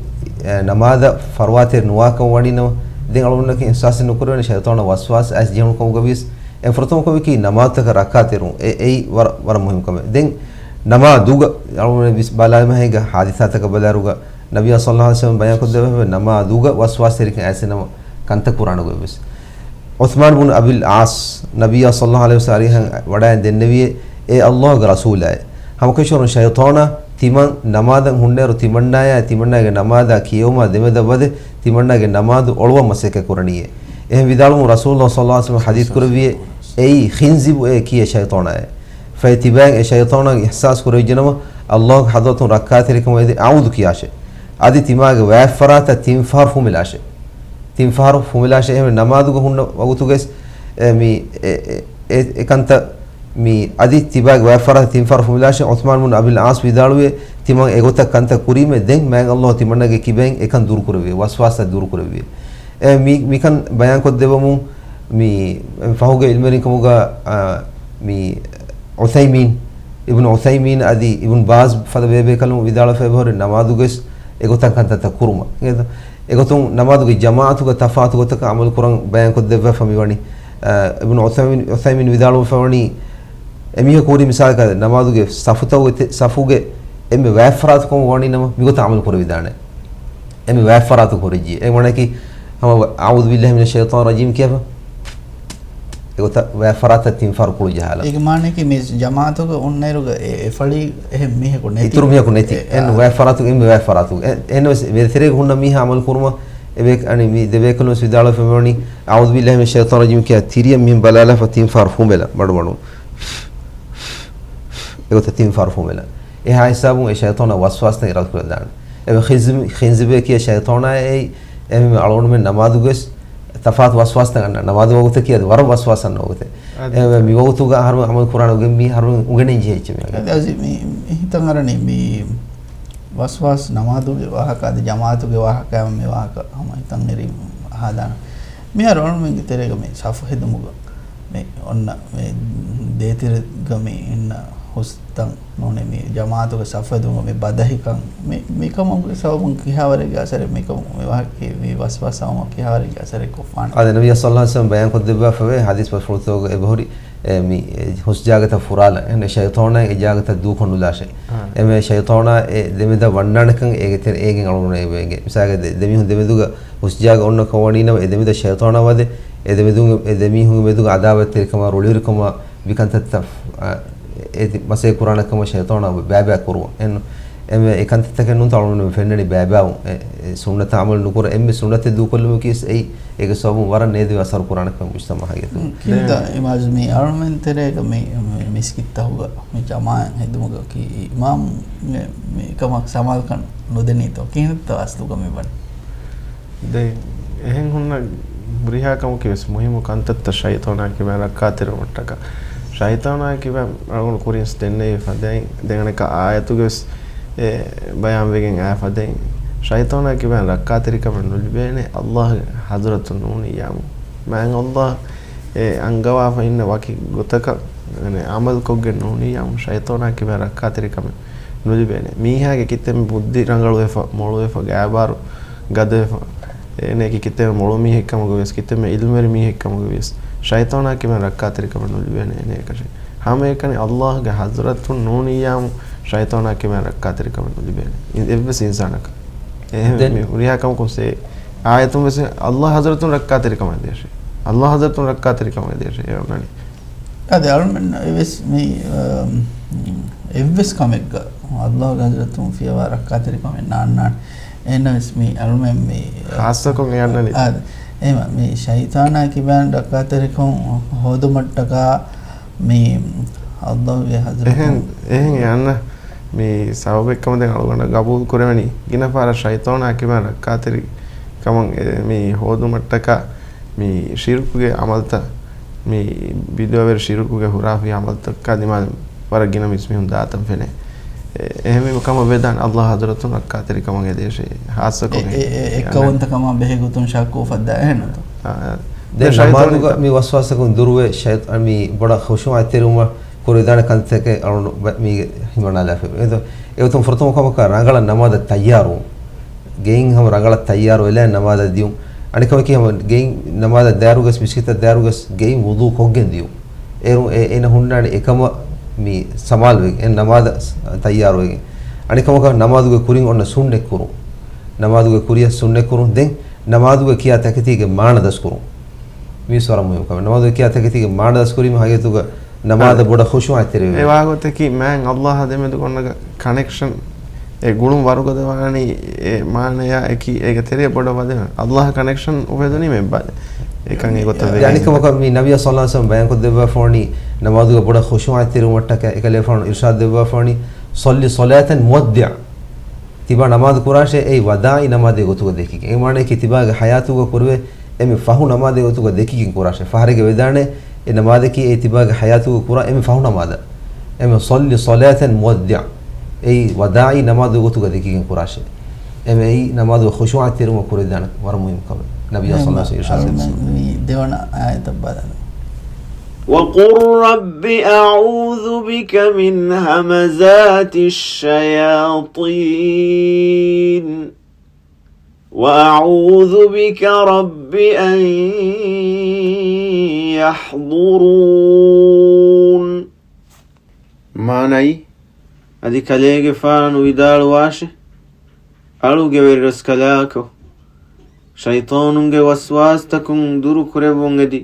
އެ، ނަމާދަށް ފަރުވާތެރި ނުވާކަމަށް ވަނީނަމަ، ދެން އަޅުގަނޑަކަށް އިޙްސާސެއް ނުކުރެވޭނެ ޝައިޠާނާ ވަސްވާސް އައިސް ޖެހުނު ކަމުގަވިޔަސް. އެ ފުރަތަމަ ކަމަކީ ނަމާދުތަކަށް ރައްކާތެރުން. އެ، އެއީ ވަރަށް، ވަރަށް މުހިއްމު ކަމެއް. ދެން ނަމާދުގަ އަޅުގަނޑު ވިސް-، ބަލާލީމަ ހިނގާ ހާދިސާތަކަށް ބަލާއިރުގަ، ނަބިއްޔާ ޞައްލައްލާހު ޢަލައިހި ވަސައްލަމް ބަޔާންކޮށްދެއްވާފައި ނަމާދުގަ ވަސްވާސްތެރިކަން އައިސްފިނަމަ ކަންތައް ކުރާނެ ގޮތްވެސް. ޢުޘްމާން ބުން އަބިލް ޢާޞް ނަބިއްޔާ ޞައްލައްލާހު ޢަލައިހި ވަސައްލަމް އަރިހަށް ވަޑައިން ދެންނެވިއޭ، އޭ ﷲގެ ރަސޫލާއޭ، ހަމަކަށަވަރުން ޝައިޠާނާ ތިމަން ނަމާދަށް ހުންނައިރު ތިމަންނާޔާ ތިމަންނާގެ ނަމާދާ ކިޔެވުމާ ދެމެދަށް ވަދެ ތިމަންނާގެ ނަމާދު އޮޅުވަން މަސައްކަތް ކުރަނީއޭ. އެހެން ވިދާޅުމުން ރަސޫލުﷲ ޞައްލައްލާހު ޢަލައިހި ވަސައްލަމް ޙަދީޘް ކުރެއްވިއޭ، އެއީ ޚިންޒިބުއޭ ކިޔޭ ޝައިޠާނާއޭ. ފަހެ ތިބާއިން އެ ޝައިޠާނާ އިޙްސާސް ކުރެވިއްޖެނަމަ، ﷲގެ ޙަޟްރަތުން ރައްކާތެރިކަމަށް އެދި އަޢޫޛު ކިޔާށޭ. އަދި ތިމާގެ ވާތްފަރާތަށް ތިން ފަހަރު ފުމެލާށޭ. ތިން ފަހަރު ފުމެލާށޭ. އެހެންވެ ނަމާދުގަ ހުންނަ ވަގުތުގައި އެ، މި، އެ، އެ، އެ، އެކަންތައް މި އަދި ތިބާގެ ވާތްފަރާތަށް ތިން ފަހަރު ފުމެލާށޭ. ޢުޘްމާން ބުން އަބިލް ޢާޞް ވިދާޅުވިއޭ، ތިމަން އެގޮތަށް ކަންތައް ކުރީމޭ، ދެން މާތް ﷲ ތިމަންނަގެ ކިބައިން އެކަން ދުރުކުރެއްވިއޭ، ވަސްވާސްތައް ދުރުކުރެއްވިއޭ. އެ، މި، މިކަން ބަޔާންކޮށްދެއްވަމުން މި ފަހުގެ ޢިލްމުވެރިންކަމުގަ، އާ، މި ޢުޘައިމީން، އިބްނު ޢުޘައިމީން އަދި އިބްނު ބާޒް ފަދަ ބޭބޭކަލުން ވިދާޅުވެފައި އެބަހުރި ނަމާދުގައި އެގޮތަށް ކަންތައްތައް ކުރުމަށް. އެގޮތުން ނަމާދުގެ ޖަމާޢަތުގަ ތަފާތު ގޮތަކަށް ޢަމަލު ކުރަން ބަޔާންކޮށްދެއްވާފަ މިވަނީ، އާ، އިބްނު ޢުޘައިމީން، ޢުޘައިމީން ވިދާޅުވެފައިވަނީ، އެމީހަކު ހުރި މިސާލަކަށް ނަމާދުގެ ސަފުތައް އޮތެ-، ސަފުގެ އެންމެ ވާތްފަރާތު ކަމަށް ވަނީނަމަ މިގޮތަށް ޢަމަލު ކުރެވިދާނެ. އެންމެ ވާތްފަރާތު ކުރެއްޖި. އެ ވަނަކީ ހަމަ އަޢޫޛު ބިﷲ މިނައްޝައިޠާނި ރަޖީމް ކިޔާފަ. އެގޮތަށް ވާތްފަރާތަށް ތިން ފަހަރު ކުޅު ޖަހާލާ. އޭގެ މާނައަކީ މި ޖަމާޢަތުގަ އޮންނައިރުގަ އެ، އެ ފަޅި އެހެން މީހަކު ނެތި. އިތުރު މީހަކު ނެތި. އެ، އެން އާ. ވާތްފަރާތު، އެންމެ ވާތްފަރާތު. އެ، އެން ވެސް ވެރިތެރޭގަ ހުންނަ މީހާ ޢަމަލު ކުރުމަށް އެބޭ-، އަނި މި ދެބޭކަލުން ވެސް ވިދާޅުވެފަ މިވަނީ، އަޢޫޛު ބިﷲ މިނައްޝައިޠާނި ރަޖީމް ކިޔާ ތިރިއަށް މިހެން ބަލާލާފަ ތިން ފަހަރު ފުމެލަ، މަޑުމަޑުން. އެގޮތަށް ތިން ފަހަރު ފުމެލަ. އެހާ ހިސާބުން އެ ޝައިޠާނާ ވަސްވާސްތައް އިރާދަ ކުރެވިދާނެ. އެ ޚިންޒި-، ޚިންޒިބޭ ކިޔާ ޝައިޠާނާއޭ، އެ މި އަޅުގަނޑުމެން ނަމާދުގައި ތަފާތު ވަސްވާސްތައް ގަންނަ. ނަމާދު ވަގުތަކީ އަދި ވަރަށް ވަސްވާސް ގަންނަ ވަގުތެއް. އަދި އެ މި ވަގުތުގަ އަހަރުމެން ޢަމަލު ކުރާނެ ގޮތް މީ އަހަރުމެން އުނގެނެން ޖެހިއްޖެ މި. އަދި އަޒީޒް މި ހިތަށް އަރަނީ މި ވަސްވާސް ނަމާދުގެ ވާހަކަ އަދި ޖަމާޢަތުގެ ވާހަކަ މި ވާހަކަ ހަމަ ހިތަށް އެރި ހަދާނެ. މިހާރު އަޅުމެންގެ ތެރޭގަ މި ސަފު ހެދުމުގަ މި އޮންނަ މި ދޭތެރޭގަ މި އިންނަ ހުސްތަން ނޫނީ މި ޖަމާޢަތުގެ ސަފު ހެދުމުގަ މި ބަދަހިކަން މި، މިކަމުގެ ސަބަބުން ކިހާވަރެއްގެ އަސަރެއް މިކަމު މި ވާހަކަ މި ވަސްވާސް އައުމަށް ކިހާވަރެއްގެ އަސަރެއް ކޮށްފާނެ؟ އާދެ، ނަބިއްޔާ ޞައްލައްލާހު ޢަލައިހި ވަސައްލަމް ބަޔާން ކޮށްދެއްވާފަވޭ ޙަދީޘް ބަސްފުޅުތަކުގަ އެބަހުރި، އެ، މި، އެ، ހުސް ޖާގަތައް ފުރާލަން. އެހެން ޝައިޠާނާ އެ ޖާގަތަށް ދޫކޮށް ނުލާށޭ. އާ. އެމެ ޝައިޠާނާ އެ ދެމެދަށް ވަންނާނެކަން އޭގެ ތެރެ-، އޭގެން އަޅުގަނޑު އެބަ އެނގޭ. މިސާލަކަށް ދެ-، ދެމީހުން ދެމެދުގަ ހުސް ޖާގަ އޮންނަ ކަން ވަނީނަމަ އެ ދެމެދަށް ޝައިޠާނާ ވަދެ، އެ ދެމެދުން، އެ ދެމީހުންގެ މެދުގަ ޢަދާވަތްތެރިކަމާ، ރުޅިވެރިކަމާ، މިކަންތައްތައް، އާ، އޭތި މަސައްކަތް ކުރާނެ ކަމަށް ޝައިޠާނާ ބައިބައި ކުރުވަން. އެން، އެމެ އެ ކަންތައްތަކެއް ނޫންތަ އަޅުގަނޑު ފެންނަނީ ބައިބައިވުން. އެ، އެ ސުންނަތަށް ޢަމަލު ނުކުރަ އެންމެ ސުންނަތެއް ދޫކޮށްލުމަކީ އެއީ އޭގެ ސަބަބުން ވަރަށް ނޭދުވެ އަސަރު ކުރާނެ ކަމަށް މުޖްތަމަޢަށް އެތުން. ކިންތަ އިމާޒް މީ އަޅުމެން ތެރޭގަ މި، މި މިސްކިތްތަކުގަ މި ޖަމާޢަތް ހެދުމުގަ ކީ އިމާމް މި، މި ކަމަށް ސަމާލުކަން ނުދެނީތޯ؟ ކިހިނެއްތޯ އަސްލުގަ މި ވަނީ؟ ދެން އެހެން ހުންނަ ހުރިހާ ކަމަކީ ވެސް މުހިއްމު ކަންތައްތައް ޝައިޠާނާ ކިބައިން ރައްކާތެރިވުމަށްޓަކާ. ޝައިޠާނާ ކިބައިން އަޅުގަނޑު ކުރިންސް ދެންނެވި ފަދައިން ދެން އަނެއްކާ އާޔަތުގެ ވެސް އެ ބަޔާންވެގެން އާ ފަދައިން ޝައިޠާނާ ކިބައިން ރައްކާތެރިކަމެއް ނުލިބޭނެ ﷲ ގެ ޙަޟްރަތުން ނޫނިއްޔާމު. މާތް ﷲ އެ އަންގަވާފަ އިންނަ ވަކި ގޮތަކަށް އަމަލު ކޮށްގެން ނޫނިއްޔާމު ޝައިޠާނާ ކިބައިން ރައްކާތެރިކަމެއް ނުލިބޭނެ. މީހާގެ ކިތަންމެ ބުއްދި ރަނގަޅުވެފަ، މޮޅުވެފަ، ގާބާރު ގަދަވެފަ، އޭނައަކީ ކިތަންމެ މޮޅު މީހެއްކަމުގަ ވިޔަސް، ކިތަންމެ އިލްމުވެރި މީހެއްކަމުގަ ވިޔަސް، ޝައިޠާނާ ކިބައިން ރައްކާތެރިކަމެއް ނުލިބޭނެ އޭނައަކަށެއް. ހަމައެކަނި ﷲ ގެ ޙަޟްރަތުން ނޫނިއްޔާމު ޝައިޠާނާ ކިބައިން ރައްކާތެރިކަމެއް ނުލިބޭނެ އި-، އެއްވެސް އިންސާނަކަށް. އެހެން ދެން މި ހުރިހާ ކަމަކުން ސޭ އާޔަތުން ވެސް ﷲ ޙަޟްރަތުން ރައްކާތެރިކަމަށް ދޭށޭ. ﷲ ޙަޟްރަތުން ރައްކާތެރިކަމަށް ދޭށޭ. އެ އޮންނަނީ. އަދި އަޅުމެން އެވެސް މި، އަ، އެއްވެސް ކަމެއްގަ ﷲ ގެ ޙަޟްރަތުން ފިޔަވާ ރައްކާތެރިކަމެއް ނާންނާނެ. އެހެންނަމަވެސް މި އަޅުމެން މި، އަ، ޚާއްޞަކޮށް އެ އަންނަނީ. އާ، އެހެން މި ޝައިޠާނާ ކިބައިން ރައްކާތެރިކަން ހޯދުމަށްޓަކާ މި ﷲ ގެ ޙަޟްރަތުން އެހެން، އެހެން އެ އަންނަ މި ސަބަބެއްކަމަށް ދެން އަޅުގަނޑަށް ގަބޫލު ކުރެވެނީ، ގިނަ ފަހަރަށް ޝައިޠާނާ ކިބައިން ރައްކާތެރި ކަމަށް އެ، މި ހޯދުމަށްޓަކާ މި ޝިރުކުގެ ޢަމަލުތައް، މި ބިދުޢަވެރި ޝިރުކުގެ ޚުރާފީ ޢަމަލުތަކާ ދިމާލަށް ވަރަށް ގިނަ މީސްމީހުން ދާތަން ފެނޭ. އެ، އެހެންވީމަ ކަމަށް ވެދާނެ ﷲ ޙަޟްރަތުން ރައްކާތެރިކަމަށް އެދޭށޭ. ޚާއްޞަކޮށް އެ، އެ، އެ، އެއްކައުވަންތަކަމާ ބެހޭ ގޮތުން ޝައްކު އުފައްދާ އެހެންނުތޯ؟ އާ، އާ. ދެން ދެން ޝައިޠާނު ނަމާދުގަ މި ވަސްވާސަކުން ދުރުވެ ޝައި-، މި ބޮޑަށް ޚުޝޫޢަތްތެރިވުމަށް ކުރެވިދާނެ ކަންތަކެއް އަޅުން ބަ-، މީގެ ހިމަނާލާފަ. އެ، އެގޮތުން ފުރަތަމަ ކަމަކަށް ރަނގަޅަށް ނަމާދަށް ތައްޔާރުވުން. ގެއިން ހަމަ ރަނގަޅަށް ތައްޔާރު ވެލާ ނަމާދަށް ދިޔުން. އަނެއް ކަމަކީ ހަމަ ގެއިން ނަމާދަށް ދާއިރުގަސް މިސްކިތަށް ދާއިރުގަސް ގެއިން ވުޟޫ ކޮށްގެން ދިޔުން. އޭރު އެ-، އޭނަ ހުންނާނެ އެކަމަށް މި ސަމާލުވެގެން، އެ ނަމާދަށް ތައްޔާރުވެގެން. އަނެއް ކަމަކަށް ނަމާދުގެ ކުރިން އޮންނަ ސުންނަތް ކުރުން. ނަމާދުގެ ކުރިޔަށް ސުންނަތް ކުރުން. ދެން ނަމާދުގެ ކިޔާ ތަކެތީގެ މާނަ ދަސްކުރުން. މީ ވަރަށް މުހިންމު ކަމެއް. ނަމާދުގެ ކިޔާ ތަކެތީގެ މާނަ ދަސްކުރީމަ ހަގީގަތުގަ ނަމާދަށް އާ. ބޮޑަށް ޚުޝޫޢަތްތެރިވެ. އެ ވާގޮތަކީ މާތް ﷲ އާ ދެމެދުގަ އޮންނަ ކަނެކްޝަން އެ ގުޅުން ވަރުގަދަވާނީ އެ މާނަޔާ އެކީ އޭގެ ތެރެއަށް ބޮޑަށް ވަދެ ﷲ އާ ކަނެކްޝަން އުފެދުނީމަ އެއްބަ-، އެކަން އެގޮތަށް އެ، ވެގެން. އަނެއްކަމަކަށް މި ނަބިއްޔާ ޞައްލަﷲ ޢަލައިހި ވަސައްލަމަ ބަޔާންކޮށްދެއްވާފަވަނީ ނަމާދުގަ ބޮޑަށް ޚުޝޫޢަތްތެރިވުމަށްޓަކައި. އެކަލޭގެފާނު އިރުޝާދު ދެއްވާފަވަނީ، "صل صلاة مودع." ތިބާ ނަމާދު ކުރާށޭ، އެއީ ވަދާޢީ ނަމާދެއްގެ ގޮތުގަ ދެކިގެން. އެ މާނަޔަކީ ތިބާގެ ޙަޔާތުގަ ކުރެވޭ އެންމެ ފަހު ނަމާދެއްގެ ގޮތުގަ ދެކިގެން ކުރާށޭ. ފަހަރެއްގަ ވެދާނެ އެ ނަމާދަކީ އެއީ ތިބާގެ ޙަޔާތުގަ ކުރާ އެންމެ ފަހު ނަމާދަށް. އެންމެ "صل صلاة مودع." އެއީ ވަދާޢީ ނަމާދުގެ ގޮތުގަ ދެކިގެން ކުރާށޭ. އެންމެ އެއީ ނަމާދުގަ ޚުޝޫޢަތްތެރިވުމަށް ކުރެވިދާނެ ވަރަށް މުހިންމު ކަމެއް. ނަބިއްޔާ ޞައްލަﷲ ޢަލައިހި ވަސައްލަމަ އިރުޝާދު ދެއްވި. މި ދެވަނަ އާޔަތަށް ބަލާލަން. وقل رب أعوذ بك من همزات الشياطين وأعوذ بك رب أن يحضرون. މާނައީ، އަދި ކަލޭގެފާނު ވިދާޅުވާށެ، އަޅުގެ ވެރިރަސްކަލާކޮ، ޝައިޠާނުންގެ ވަސްވާސްތަކުން ދުރުކުރެއްވުން އެދި،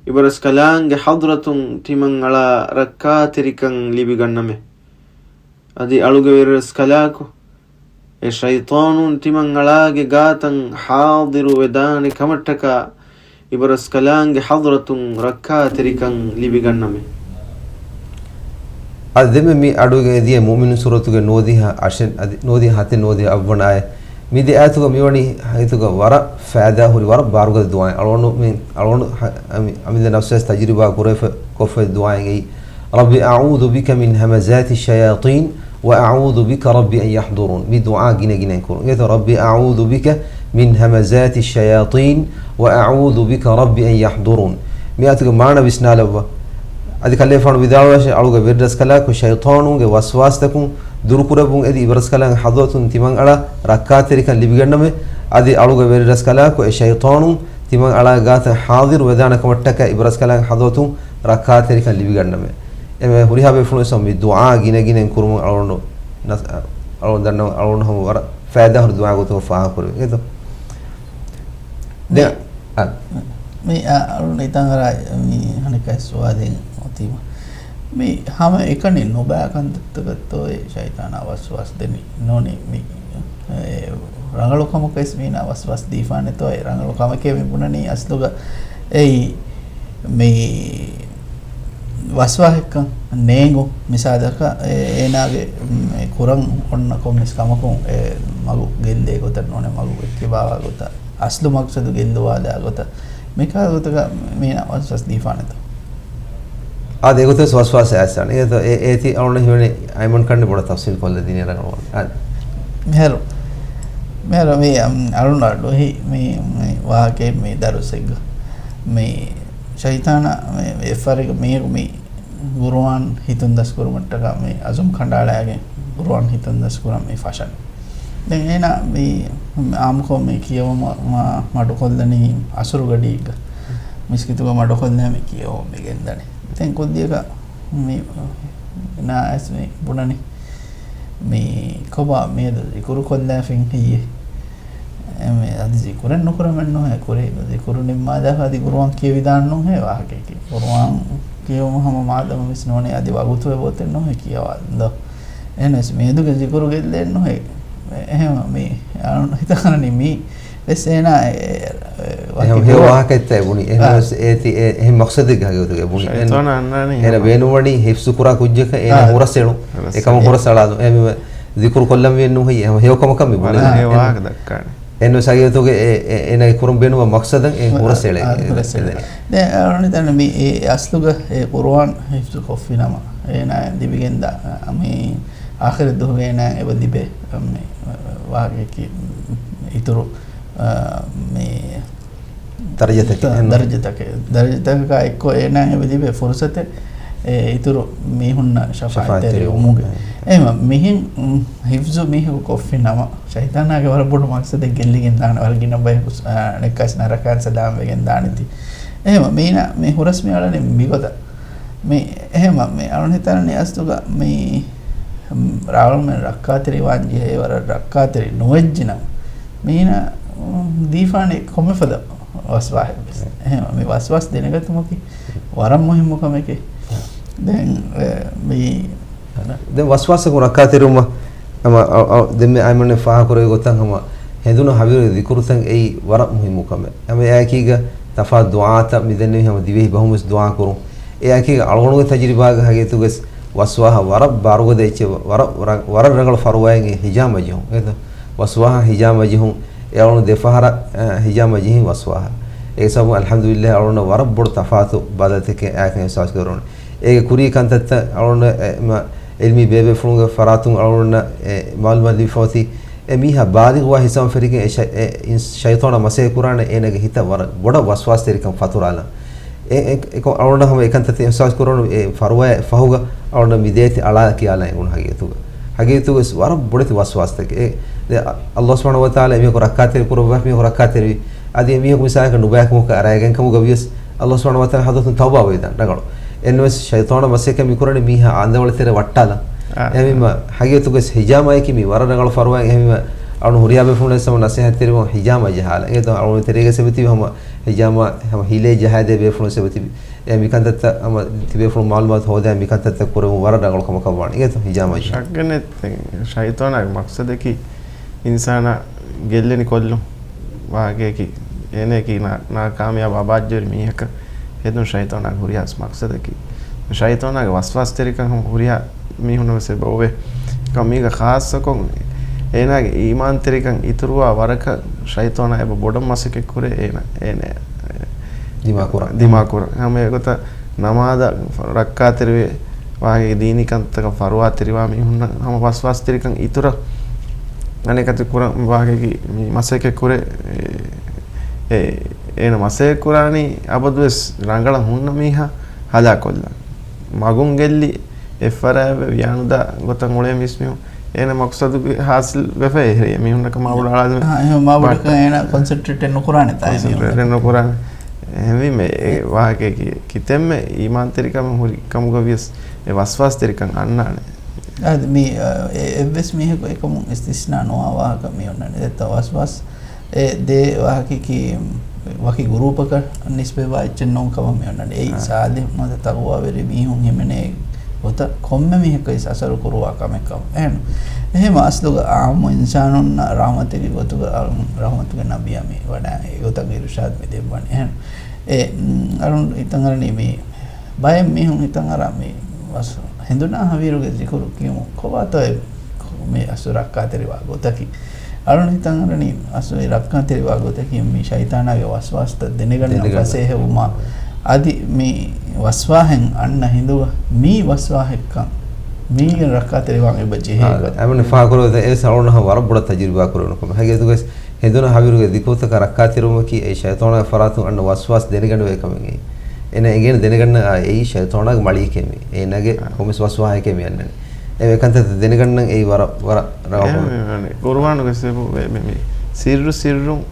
އިބަރަސްކަލާނގެ ޙަޟްރަތުން ތިމަންއަޅާ ރައްކާތެރިކަން ލިބިގަންނަމޭ. އަދި އަޅުގެ ވެރިރަސްކަލާކޮ، އެ ޝައިޠާނުން ތިމަންއަޅާގެ ގާތަށް ޙާޟިރު ވެދާނެ ކަމަށްޓަކާ، އިބަރަސްކަލާނގެ ޙަޟްރަތުން ރައްކާތެރިކަން ލިބިގަންނަމޭ. އަދި ދެންމެ މި އަޑުއިވިގެން އެދިޔަ މުއުމިނު ސޫރަތުގެ ނުވަދިހަ އަށެއް، އަދި ނުވަދިހަ ހަތެއް ނުވަދިހަ އަށްވަނަ އާޔަތް. މި ދެ އާޔަތުގަ މިވަނީ ހަގީގަތުގަ ވަރަށް ފައިދާ ހުރި ވަރަށް ބާރުގަދަ ދުޢާއެއް. އަޅުގަނޑު މި، އަޅުގަނޑު ހަ-، އަމި-، އަމިއްލަ ނަފްސަށް ތަޖުރިބާ ކުރެފަ، ކޮށްފަ ދުޢާއެއް އެއީ. رب أعوذ بك من همزات الشياطين وأعوذ بك رب أن يحضرون. މި ދުޢާ ގިނަ ގިނައިން ކުރުން. އެގޮތަށް، رب أعوذ بك من همزات الشياطين وأعوذ بك رب أن يحضرون. މި އާޔަތުގެ މާނަ ވިސްނާލައްވާ. އަދި ކަލޭގެފާނު ވިދާޅުވާށޭ، އަޅުގެ ވެރިރަސްކަލާކޮ، ޝައިޠާނުންގެ ވަސްވާސްތަކުން ދުރުކުރެއްވުން އެދި، އިބަރަސްކަލާނގެ ޙަޟްރަތުން ތިމަންއަޅާ ރައްކާތެރިކަން ލިބިގަންނަމޭ. އަދި އަޅުގެ ވެރިރަސްކަލާކޮ، އެ ޝައިޠާނުން ތިމަންއަޅާގެ ގާތަށް ޙާޟިރު ވެދާނެ ކަމަށްޓަކައި، އިބަރަސްކަލާނގެ ޙަޟްރަތުން ރައްކާތެރިކަން ލިބިގަންނަމޭ. އެންމެ ހުރިހާ ބޭފުޅުން ވެސް މި ދުޢާ ގިނަ ގިނައިން ކުރުމުން އަޅުގަނޑު ނަސް-، އަޅުގަނޑު ދަންނަވަން، އަޅުގަނޑު ހަމަ ވަރަށް ފައިދާހުރި ދުޢާ ގޮތުގަ ފާހަގަކުރެވޭ. އެދޯ؟ ދެ-، މި، އާ. މި، އާ، އަޅުގަނޑު ހިތަށް އަރާ މި އަނެއްކާ ސުވާލެއް އޮތީމަ. މި ހަމަ އެކަނި ނުބައި ކަންތައްތަކަށްތޯއޭ ޝައިޠާނާ ވަސްވާސް ދެނީ؟ ނޫނީ މި، އެ، ރަނގަޅު ކަމަކަށް ވެސް މީނާ ވަސްވާސް ދީފާނެތޯ؟ އެ ރަނގަޅު ކަމެކޭ މި ބުނަނީ އަސްލުގަ އެއީ މި ވަސްވާހެއްކަން ނޭނގު. މިސާލަކަށް އެ-، އޭނާގެ، މް، އެ ކުރަން އޮންނަ ކޮންމެސް ކަމަކުން އެ މަގު ގެއްލޭ ގޮތަށް ނޫނޭ، މަގު އެއްކިބާވާ ގޮތަށް، އަސްލު މަގްސަދު ގެއްލުވާލާ ގޮތަށް، މިކާ ގޮތަކަށް މީނާ ވަސްވާސް ދީފާނެތޯ؟ އާދެ، އެގޮތަސް ވަސްވާސް އައިސް އަން. އެ-، އެ-، އޭތި އަޅުން ހިމެނި އައިމަން ކަންނި ބޮޑަށް ތަފްސީލް ކޮށްލަދިނީ ރަނގަޅު. އާދެ. މިހާރު، މިހާރު މި، އަމް، އަޅުން އަޑުއެހި މި، މި ވާހަކައެއް މި ދަރުސެއްގަ. މި ޝައިޠާނާ މި އެއްފަރިގަ މީހަކު މި ގުރުއާން ހިތުން ދަސްކުރުމަށްޓަކާ މި އަޒުމް ކަނޑައަޅާގެން ގުރުއާން ހިތުން ދަސްކުރަން މި ފަށަން. ދެން އޭނާ މި އާއްމުކޮށް މި ކިޔަވަމަ މަ-، މަޑުކޮށްލަނީ އަސުރުގަޑީގަ މިސްކިތުގަ މަޑުކޮށްލާ މި ކިޔަވަމަ މި ގެންދަނީ. ދެން ކުއްދިއަކަށް މި ނާއިސް މި ބުނަނީ މި ކޮބާ މިއަދު ޒިކުރު ކޮށްލާފިން ހެއްޔޭ؟ އެ، މި އަދި ޒިކުރެއް ނުކުރަމެއް ނުހޭ، ކުރި ޒިކުރު ނިންމާލާފަ އަދި ގުރުއާން ކިޔެވިދާން ނޫން ހޭ ވާހަކައަކީ. ގުރުއާން ކިޔެވުމަށް ހަމަ މާދަމަ ވެސް ނޫނޭ އަދި ވަގުތު އެބައޮތެއް ނުހޭ ކިޔަވާ ދޯ. އެހެނަސް މިއަދުގެ ޒިކުރު ގެއްލޭން ނުހޭ. އެހެން މި އަޅުން ހިތަށް އަންނަނީ މީ ވެސް އޭނާ އެ، އެ، އެ، ވަކި އެހެން ހެޔޮ ގުރުއާން. ވާހަކައެއްތަ އެ ބުނީ. އެހެން އާ. ވެސް އޭތި އެ، އެހެން މަޤްޞަދެއްގެ ހަގީގަތުގަ އެ ބުނީ. ޝައިޠާނާ އަންނާނީ އޭނަ ހަމަ. ބޭނުންވަނީ ހިފްޒު ކުރާ ކުއްޖަކަށް އޭނާ އާ. ހުރަސް އެޅުން. ހުރަސް އެކަމަށް އެޅުން. ހުރަސް އަޅާލުން. އެ މި ޒިކުރު ކޮށްލަން ވިއެއް ނޫން ހެއްޔޭ. ހެޔޮ ކަމަކަށް މި ބުނީ. ވަރަށް ހެޔޮ އެ، ވާހަކަ ދައްކާނެ. އެން ވެސް ހަގީގަތުގަ އެ، އެ، އޭނާގެ ކުރަން ބޭނުންވާ މަޤްޞަދަށް އެ ހުރަސް އެޅޭ. އާ، ހުރަސް އެޅޭ. ދެން އަޅުނި ދަން މި އެ އަސްލުގަ އެ ޤުރުއާން ހިފްޒު ކޮށްފި ނަމަ، އޭނާ ލިބިގެންދާ، މި އާޚިރަތް ދުވަހުގަ އޭނާ އެބަ ލިބޭ، މި ވާހަކައަކީ އިތުރު، އާ، މި ދަރަޖަތަކެއް ތަ-، އެންމެ. ދަރަޖަތަކެއް، ދަރަޖަތަކަކާ އެއްކޮށް އޭނާ އެބަ ލިބޭ ފުރުސަތެއް، އެ އިތުރު މީހުންނަށް ޝަފާޢަތްތެރި ޝަފާޢަތްތެރިވުމުގެ. ވުމުގެ. އެހެން މިހެން، މް، ހިފްޒު މީހަކު ކޮށްފި ނަމަ، ޝައިޠާނާގެ ވަރަށް ބޮޑު މަޤްޞަދެއް ގެއްލިގެން ދާނެ، ވަރަށް ގިނަ ބަޔަކު، އާ، ނެއްކާސް ނަރަކާން ސަލާމް ވެގެން ދާނެތީ. އެހެން މީނަ މި ހުރަސް މި އަޅަނީ މިގޮތަށް. މި އެހެމަ މި އަޅުން ހިތާނީ އަސްލުގަ މި ރާޅުމެން ރައްކާތެރިވާން ޖެހޭ ވަރަށް ރައްކާތެރި ނުވެއްޖިނަމަ، މީނަ ދީފާނެ ކޮންމެ ފަދަ ވަސްވާހެއް ވެސް. އެހެމަ މި ވަސްވާސް ދެނެގަތުމަކީ ވަރަށް މުހިއްމު ކަމެކޭ. ދެން، އެ، މި ދެން ވަސްވާސަކުން ރައްކާތެރިވުމަށް ހަމަ އަ-، އަ-، ދެންމެ އައިމަންނެ ފާހަކުރެވި ގޮތަށް ހަމަ ހެނދުނު ހަވީރުގެ ޒިކުރުތައް އެއީ ވަރަށް މުހިއްމު ކަމެއް. ހަމަ އެއާއެކީގަ ތަފާތު ދުޢާތައް މި ދެންނެވި ހަމަ ދިވެހި ބަހުން ވެސް ދުޢާ ކުރުން. އެއާއެކީގަ އަޅުގަނޑުގެ ތަޖުރިބާގަ ހަގީގަތުގަސް ވަސްވާހަ ވަރަށް ބާރުގަދަ އެއްޗެއް ވަ-، ވަރަށް، ވަރަށް، ވަރަށް ރަނގަޅު ފަރުވާއެއް ހިޖާމަ ޖެހުން. އެހެން ވަސްވާހަ ހިޖާމަ ޖެހުން. އެ އަޅުގަނޑު ދެފަހަރަށް، އަ، ހިޖާމަ ޖެހިން ވަސްވާހަ. އޭގެ ސަބަބުން އަލްޙަމްދުލިއްލާހް އަޅުގަނޑަށް ވަރަށް ބޮޑު ތަފާތު ބަދަލުތަކެއް އެއާއެކު އިޙްސާސް ކުރެވުނު. އޭގެ ކުރީ ކަންތައްތައް އަޅުގަނޑު އެ، މަ، އިލްމީ ބޭބޭފުޅުންގެ ފަރާތުން އަޅުގަނޑަށް އެ މަޢުލޫމާތު ލިބިފަ އޮތީ، އެ މީހާ ބާލިޣުވާ ހިސާބުން ފެށިގެން އެ ޝަ-، އެ އިން-، ޝައިޠާނާ މަސައްކަތް ކުރާނެ އޭނާގެ ހިތަށް ވަރަށް ބޮޑަށް ވަސްވާސްތެރިކަން ފަތުރާލަން. އެ، އެ، އެކޮ އަޅުގަނޑަށް ހަމަ އެކަންތައްތައް އިޙްސާސް ކުރަން އެ ފަރުވާ ފަހުގަ އަޅުގަނޑަށް މި ދޭތި އަޅާ ކިޔާލަން އެނގުނު ހަގީގަތުގަ. ހަގީގަތުގަސް ވަރަށް ބޮޑެތި ވަސްވާސްތަކެއް. އެ، ދެ، އަ-، ﷲ ސުބްޙާނަހޫ ވަތަޢާލާ އެމީހަކު ރައްކާތެރި ކުރައްވާ މީހަކު ރައްކާތެރިވި. އަދި އެމީހަކު މިސާލަކަށް ނުބައިކަމަކަށް އަރައިގެން ކަމުގަ ވިޔަސް، ﷲ ސުބްޙާނަހޫ ވަތަޢާލާ ޙަޟްރަތުން ތައުބާ ވެވިދާނެ ރަނގަޅު. އެންވެސް ޝައިޠާނާ މަސައްކަތް މި ކުރަނީ މީހާ އާންދަވަޅު ތެރެ ވައްޓާލަން. އާ. އެހެންވީމަ ހަގީގަތުގަސް ހިޖާމާއަކީ މީ ވަރަށް ރަނގަޅު ފަރުވާއެއް. އެހެންވީމަ އަޅު ހުރިހާ ބޭފުޅުން ވެސް ހަމަ ނަސޭހަތް ތެރިވަން ހިޖާމާ ޖަހާލަން. އެގޮތަށް އަޅު ތެރޭގަ ސެބެތިބި ހަމަ ހިޖާމާ ހަމަ ހިލޭ ޖަހާދޭ ބޭފުޅުން ސެބެތިބި. އެ މިކަންތައްތައް ހަމަ ތިބޭފުޅުން މަޢުލޫމާތު ހޯދާ މިކަންތައްތައް ކުރެވުން ވަރަށް ރަނގަޅު ކަމަކަށް ވާނެ. އެގޮތަށް ހިޖާމާ ޖަހާ. ޝައްކެއް ނެތް. ޝައިޠާނާގެ މަޤްޞަދަކީ އިންސާނާ ގެއްލެނި ކޮށްލުން ވާހަކައަކީ، އޭނައަކީ ނާ-، ނާކާމިޔާބު އަބާއްޖަވެރި މީހަކަށް ހެދުން ޝައިޠާނާގެ ހުރިހާ މަޤްޞަދަކީ. ޝައިޠާނާގެ ވަސްވާސްތެރިކަން ހުރިހާ މީހުންނަށް ވެސް އެބަ އޮވޭ. ކަމީގަ ޚާއްޞަކޮށް އޭނާގެ އީމާންތެރިކަން އިތުރުވާ ވަރަކަށް ޝައިޠާނާ އެބަ ބޮޑަށް މަސައްކަތް ކުރޭ އޭނަ، އޭނަ ދިމާކުރަން. ދިމާކުރަން. ހަމަ އެގޮތަށް ނަމާދަށް ރައްކާތެރިވެ ވާހަކައިގެ ދީނީ ކަންތަކަށް ފަރުވާތެރިވާ މީހުންނަށް ހަމަ ވަސްވާސްތެރިކަން އިތުރަށް އަނެކަތި ކުރަން ވާހަކައިގެ މި މަސައްކަތް ކުރޭ. އެ، އެ، އޭނަ މަސައްކަތް ކުރާނީ އަބަދުވެސް ރަނގަޅަށް ހުންނަ މީހާ ހަލާކޮށްލަން. މަގުން ގެއްލި އެއްފަރާތްވެ ވިޔާނުދާ ގޮތަށް އުޅޭ މީސްމީހުން އޭނަ މަޤްޞަދުގެ ހާސިލް ވެފަ އެހެރޭ މީހުންނަކަށް މާބޮޑު އަޅާދެމެ. އާ، އެހެން މާބޮޑަކަށް އޭނަ ކޮންސެންޓްރޭޓެއް ނުކުރާނެ ތާ ކޮންސެންޓްރޭޓެއް ނުކުރާނެ. އެހެންވީމަ އެ ވާހަކައަކީ ކިތަންމެ އީމާންތެރިކަމެއް ހުރި ކަމުގަ ވިޔަސް އެ ވަސްވާސްތެރިކަން އަންނާނެ. އަދި މި، އެ، އެއްވެސް މީހަކު އެކަމުން އިސްތިސްނާ ނުވާ ވާހަކަ މި އޮންނާނެ. ދެއްތަ ވަސްވާސް އެ ދޭ ވާހަކައަކީ ވަކި ގުރޫޕަކަށް ނިސްބަތްވާ އެއްޗެއް ނޫން ކަމަށް މި އޮންނަނީ. އެއީ އާ. ޞާލިޙު ނުވަތަ ތަޤްވާވެރި މީހުން ހިމެނޭ ގޮތަށް ކޮންމެ މީހަކަށް ވެސް އަސަރު ކުރުވާ ކަމެއް ކަމަށް. އެހެން، އެހެން އަސްލުގަ އާއްމު އިންސާނުންނަށް ރަޙްމަތެއްގެ ގޮތުގަ އަޅުން ރަޙްމަތުގެ ނަބިއްޔާ މި ވަޑައި އެގޮތަށް އިރުޝާދު މި ދެއްވަނީ. އެހެން އެ، އަޅުން ހިތަށް އަރަނީ މި ބައެއް މީހުން ހިތަށް އަރާ މި ވަސް-، ހެނދުނާ ހަވީރުގެ ޒިކުރު ކިޔުމު ކޮބާތޯ އެ މި އަސްލު ރައްކާތެރިވާ ގޮތަކީ. އަޅުން ހިތަށް އަރަނީ އަސްލު ރައްކާތެރިވާ ގޮތަކީ މި ޝައިޠާނާގެ ވަސްވާސްތައް ދެނެގަންނަ ދެނެގަންނަ. ފަސޭހަވުމާ އަދި މި ވަސްވާހެއް އަންނަ ހިނދުގަ މީ ވަސްވާހެއްކަން މީގެން ރައްކާތެރިވާން އެބަ ޖެހޭ އާ، ގޮތް. އެމަނި ފާކުރު އެ ސަޅުނަ ވަރަށް ބޮޑަށް ތަޖުރިބާ ކުރެވުނު ކަމެއް. ހަގީގަތުގަސް ހެނދުނަ ހަވީރުގެ ޒިކުރުތަކަށް ރައްކާތެރިވުމަކީ އެ ޝައިޠާނާގެ ފަރާތުން އަންނަ ވަސްވާސް ދެނެގަނެވޭ ކަމެއް. އޭނަ އެނގޭނެ ދެނެގަންނަ އާ އެއީ ޝައިޠާނާގެ މަޅީކޭ މީ. އޭނާގެ އާ. ކޮންމެސް ވަސްވާހެކޭ މި އަންނަނީ. އެ ކަންތައް ދެނެގަންނަން އެއީ ވަރަށް، ވަރަށް ރަނގަޅު ކަމެއް. އެ، މި، މި، ޤުރުއާނުގެ ސިފަ ވެ، މި، މި ސިއްރު ސިއްރުން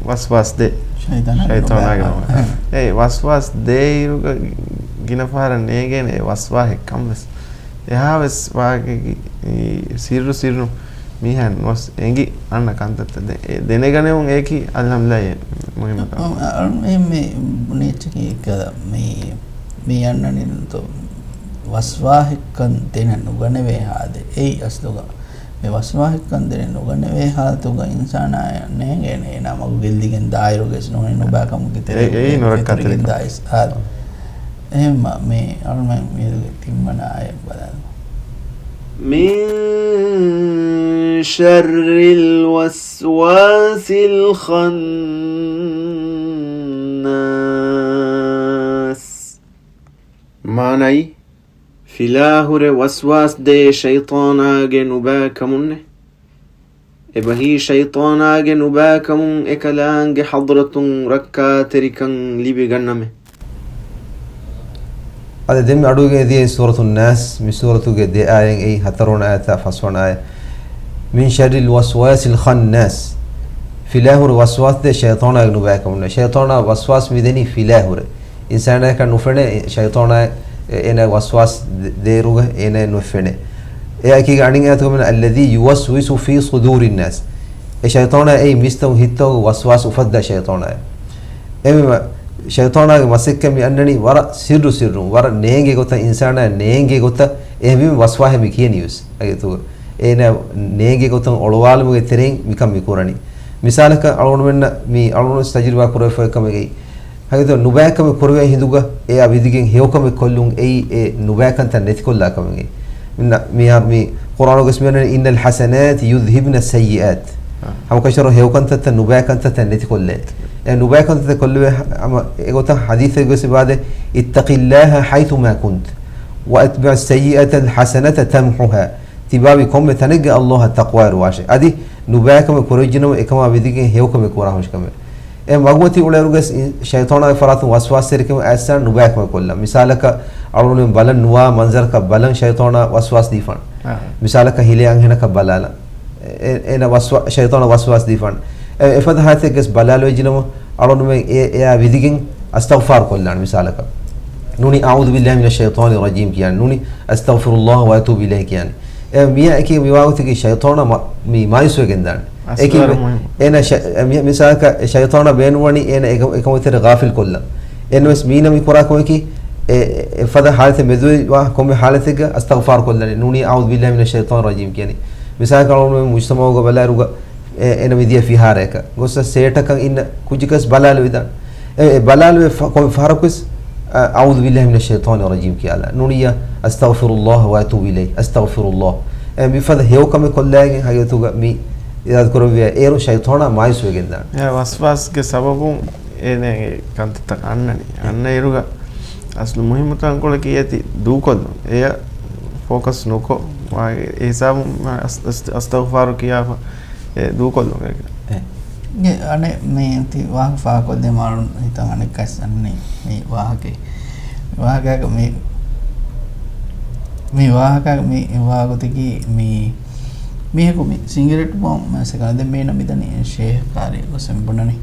ވަސްވާސް ދޭ. ޝައިޠާނާގެ ޝައިޠާނާގެ ނުބައި. ނުބައި. އެ ވަސްވާސް ދޭ އިރުގަ ގިނަ ފަހަރަށް ނޭނގޭނެ އެ ވަސްވާހެއް ކަން ވެސް. އެހާވެސް ވާގި، އީ، ސިއްރު ސިއްރު މީހާ ނުވަސް އެނގި އަންނަ ކަންތައްތައް ދެ-، އެ ދެނެގަނެވުން އޭކި އަލްހަމްދުލިއްލާހް މުހިއްމު ކަމެއް. އަ، އަ، މި، މި ބުނިއްޗަކީ އެކަލަ މި، މި އަންނަނީ ވަސްވާހެއްކަން ދެނެ ނުގަނެވޭ ހާލެއް. އެއީ އަސްލުގަ. މި ވަސްވާހެއްކަން ދެނެ ނުގަނެވޭ ހާލަތުގަ އިންސާނާ ނޭނގޭނެ އޭނާ މަގު ގެއްލިގެން ދާއިރުގެސް ނޫނީ ނުބައިކަމުގެ ތެރެއިން އެ-، އެއީ ނުރައްކާތެރިކަން. އެތުރިގެން ދާ އިސް ހާލަތު. އެހެންމަ މި އަޅުމެން މިއަދުގެ ތިންވަނަ އާޔަތް ބަލާލަމާ. من شر الوسواس الخناس. މާނައީ، ފިލާހުރެ ވަސްވާސް ދޭ ޝައިޠާނާގެ ނުބައިކަމުންނޭ. އެބަހީ ޝައިޠާނާގެ ނުބައިކަމުން އެކަލާނގެ ޙަޟްރަތުން ރައްކާތެރިކަން ލިބިގަންނަމޭ. އަދި ދެންމެ އަޑުއިވިގެން އެދިޔައީ ސޫރަތު ނާސް، މި ސޫރަތުގެ ދެ އާޔަތް އެއީ ހަތަރުވަނަ އާޔަތާ ފަސްވަނަ އާޔަތް. من شر الوسواس الخناس. ފިލާހުރެ ވަސްވާސް ދޭ ޝައިޠާނާގެ ނުބައިކަމުންނޭ. ޝައިޠާނާ ވަސްވާސް މި ދެނީ ފިލާހުރެ. އިންސާނާޔަކަށް ނުފެނޭ، ޝައިޠާނާ އޭނާ ވަސްވާސް ދޭ-، ދޭއިރުގަ އޭނާ ނުފެނޭ. އެއާއެކީގަ އަނެއް އާޔަތުގަ މިން الذي يوسوس في صدور الناس. އެ ޝައިޠާނާ އެއީ މީސްތަކުން ހިތްތަކުގަ ވަސްވާސް އުފައްދާ ޝައިޠާނާ. އެ ޝައިޠާނާގެ މަސައްކަތް މި އަންނަނީ ވަރަށް ސިއްރު ސިއްރުން، ވަރަށް ނޭނގޭ ގޮތަށް އިންސާނާ ނޭނގޭ ގޮތަށް އެހެންވީމަ ވަސްވާހެއް މި ކިޔަނީ ވެސް. އެތުގަ އޭނާ ނޭނގޭ ގޮތަށް އޮޅުވާލުމުގެ ތެރެއިން މިކަން މި ކުރަނީ. މިސާލަކަށް އަޅުގަނޑުމެންނަށް މި އަޅުގަނޑު ތަޖުރިބާ ކުރެވިފައި ކަމެއްގައި ހަގީގަތުގަ ނުބައިކަމެއް ކުރެވޭ ހިނދުގަ އެއާ ވިދިގެން ހެޔޮކަމެއް ކޮށްލުން އެއީ އެ ނުބައިކަންތައް ނެތިކޮށްލާ ކަމެއް. މި-، މިހާރު މި ޤުރްއާނުގަސް މިއަންނަނީ إن الحسنات يذهبن السيئات. ހަމަކަށަވަރުން ހެޔޮކަންތައްތައް ނުބައިކަންތައްތައް ނެތިކޮށްލޭ. އެ ނުބައިކަންތައްތައް ކޮށްލެވޭ ހަ-، ހަމަ އެގޮތަށް ޙަދީޘެއްގަސް އިބާދެ اتق الله حيث ما كنت وأتبع السيئة الحسنة تمحها. ތިބާވީ ކޮންމެ ތަނެއްގަ ﷲ އަށް ތަޤްވާވެރިވާށޭ. އަދި ނުބައިކަމެއް ކުރެވިއްޖެނަމަ އެކަމާ ވިދިގެން ހެޔޮކަމެއް ކުރާހުށިކަމެއް. އެ މަގުމަތީ އުޅޭއިރުގަސް ޝައިޠާނާގެ ފަރާތުން ވަސްވާސްތެރިކަމެއް އައިސް ނުބައިކަމެއް ކޮށްލަން. މިސާލަކަށް އަޅުގަނޑުމެން ބަލަން ނުވާ މަންޒަރަކަށް ބަލަން ޝައިޠާނާ ވަސްވާސް ދީފަން. އާ. މިސާލަކަށް ހިލޭ އަންހެނަކަށް ބަލާލަން. އެ-، އޭނަ ވަސްވާ-، ޝައިޠާނާ ވަސްވާސް ދީފަން. އެ-، އެފަދަ ހާލަތެއްގަސް ބަލާލުވެއްޖެނަމަ އަޅުގަނޑުމެން އެ-، އެއާ ވިދިގެން އަސްތަޣްފާރު ކޮށްލާން މިސާލަކަށް. ނޫނީ أعوذ بالله من الشيطان الرجيم ކިޔާނެ. ނޫނީ أستغفر الله وأتوب إليه ކިޔާނެ. އެ މިޔާ އެކީ މިވާގޮތަކީ ޝައިޠާނާ މަ-، މި މާޔޫސްވެގެންދާނެ. އެކީ އަސްވަރު މެ-، މުހިއްމު. އޭނަ ޝަ-، އެ މި-، މިސާލަކަށް ޝައިޠާނާ ބޭނުންވަނީ އޭނަ އެކަ-، އެކަމުތެރެ ޣާފިލް ކޮށްލަން. އެންވެސް މީނަ މި ކުރާ ކަމަކީ އެ-، އެ-، އެފަދަ ހާލަތެއް މެދުވެ ވާ ކޮންމެ ހާލަތެއްގަ އަސްތަޣްފާރު ކޮށްލަނީ. ނޫނީ أعوذ بالله من الشيطان الرجيم ކިޔަނީ. މިސާލަކަށް އަޅުގަނޑުމެން މުޖްތަމަޢުގަ ބަލާއިރުގަ އެ-، އޭނަ މިދިޔަ ފިހާރަޔަކަށް ގޮސް ސޭޓަކަށް އިންނަ ކުއްޖަކަސް ބަލާލުވިދާނެ. އެ، އެ ބަލާލުވެ ފަ-، ކޮން ފަހަރަކުވެސް، އަ، أعوذ بالله من الشيطان الرجيم ކިޔާލާ. ނޫނިއްޔާ أستغفر الله وأتوب إليه، أستغفر الله. އެ، މިފަދަ ހެޔޮކަމެއް ކޮށްލާގެން ހަގީގަތުގަ މި އިރާދަ ކުރެއްވިޔާ އޭރު ޝައިޠާނާ މާޔޫސްވެގެންދާނެ. އެ ވަސްވާސްގެ ސަބަބުން އޭނަގެ ކަންތައްތައް އަންނަނީ. އަންނަ އިރުގަ އަސްލު މުހިއްމު ތަންކޮޅަކީ އޭތި ދޫކޮށްލުން. އެޔަށް ފޯކަސް ނުކޮށް، ވާ-، އެ ހިސާބުން އަސް-، އަސް-، އަސްތަޣްފާރު ކިޔާފަ އެ ދޫކޮށްލުން. އެ. ގެ އަނެއް މި ތި ވާހަކަ ފާހަގަކޮށްދޭ މާޅުން ހިތަށް އަނެއްކަސް އަންނަނީ މި ވާހަކަ. މި ވާހަކަ މި، މި ވާހަކަ މި ވާގޮތަކީ މި މީހަކު މި ސިނގިރޭޓް ބޯން މަސަކަ ދެން މީނަ މިދަނީ ޝޭހް ކާރި ގޮސް ބުނަނީ.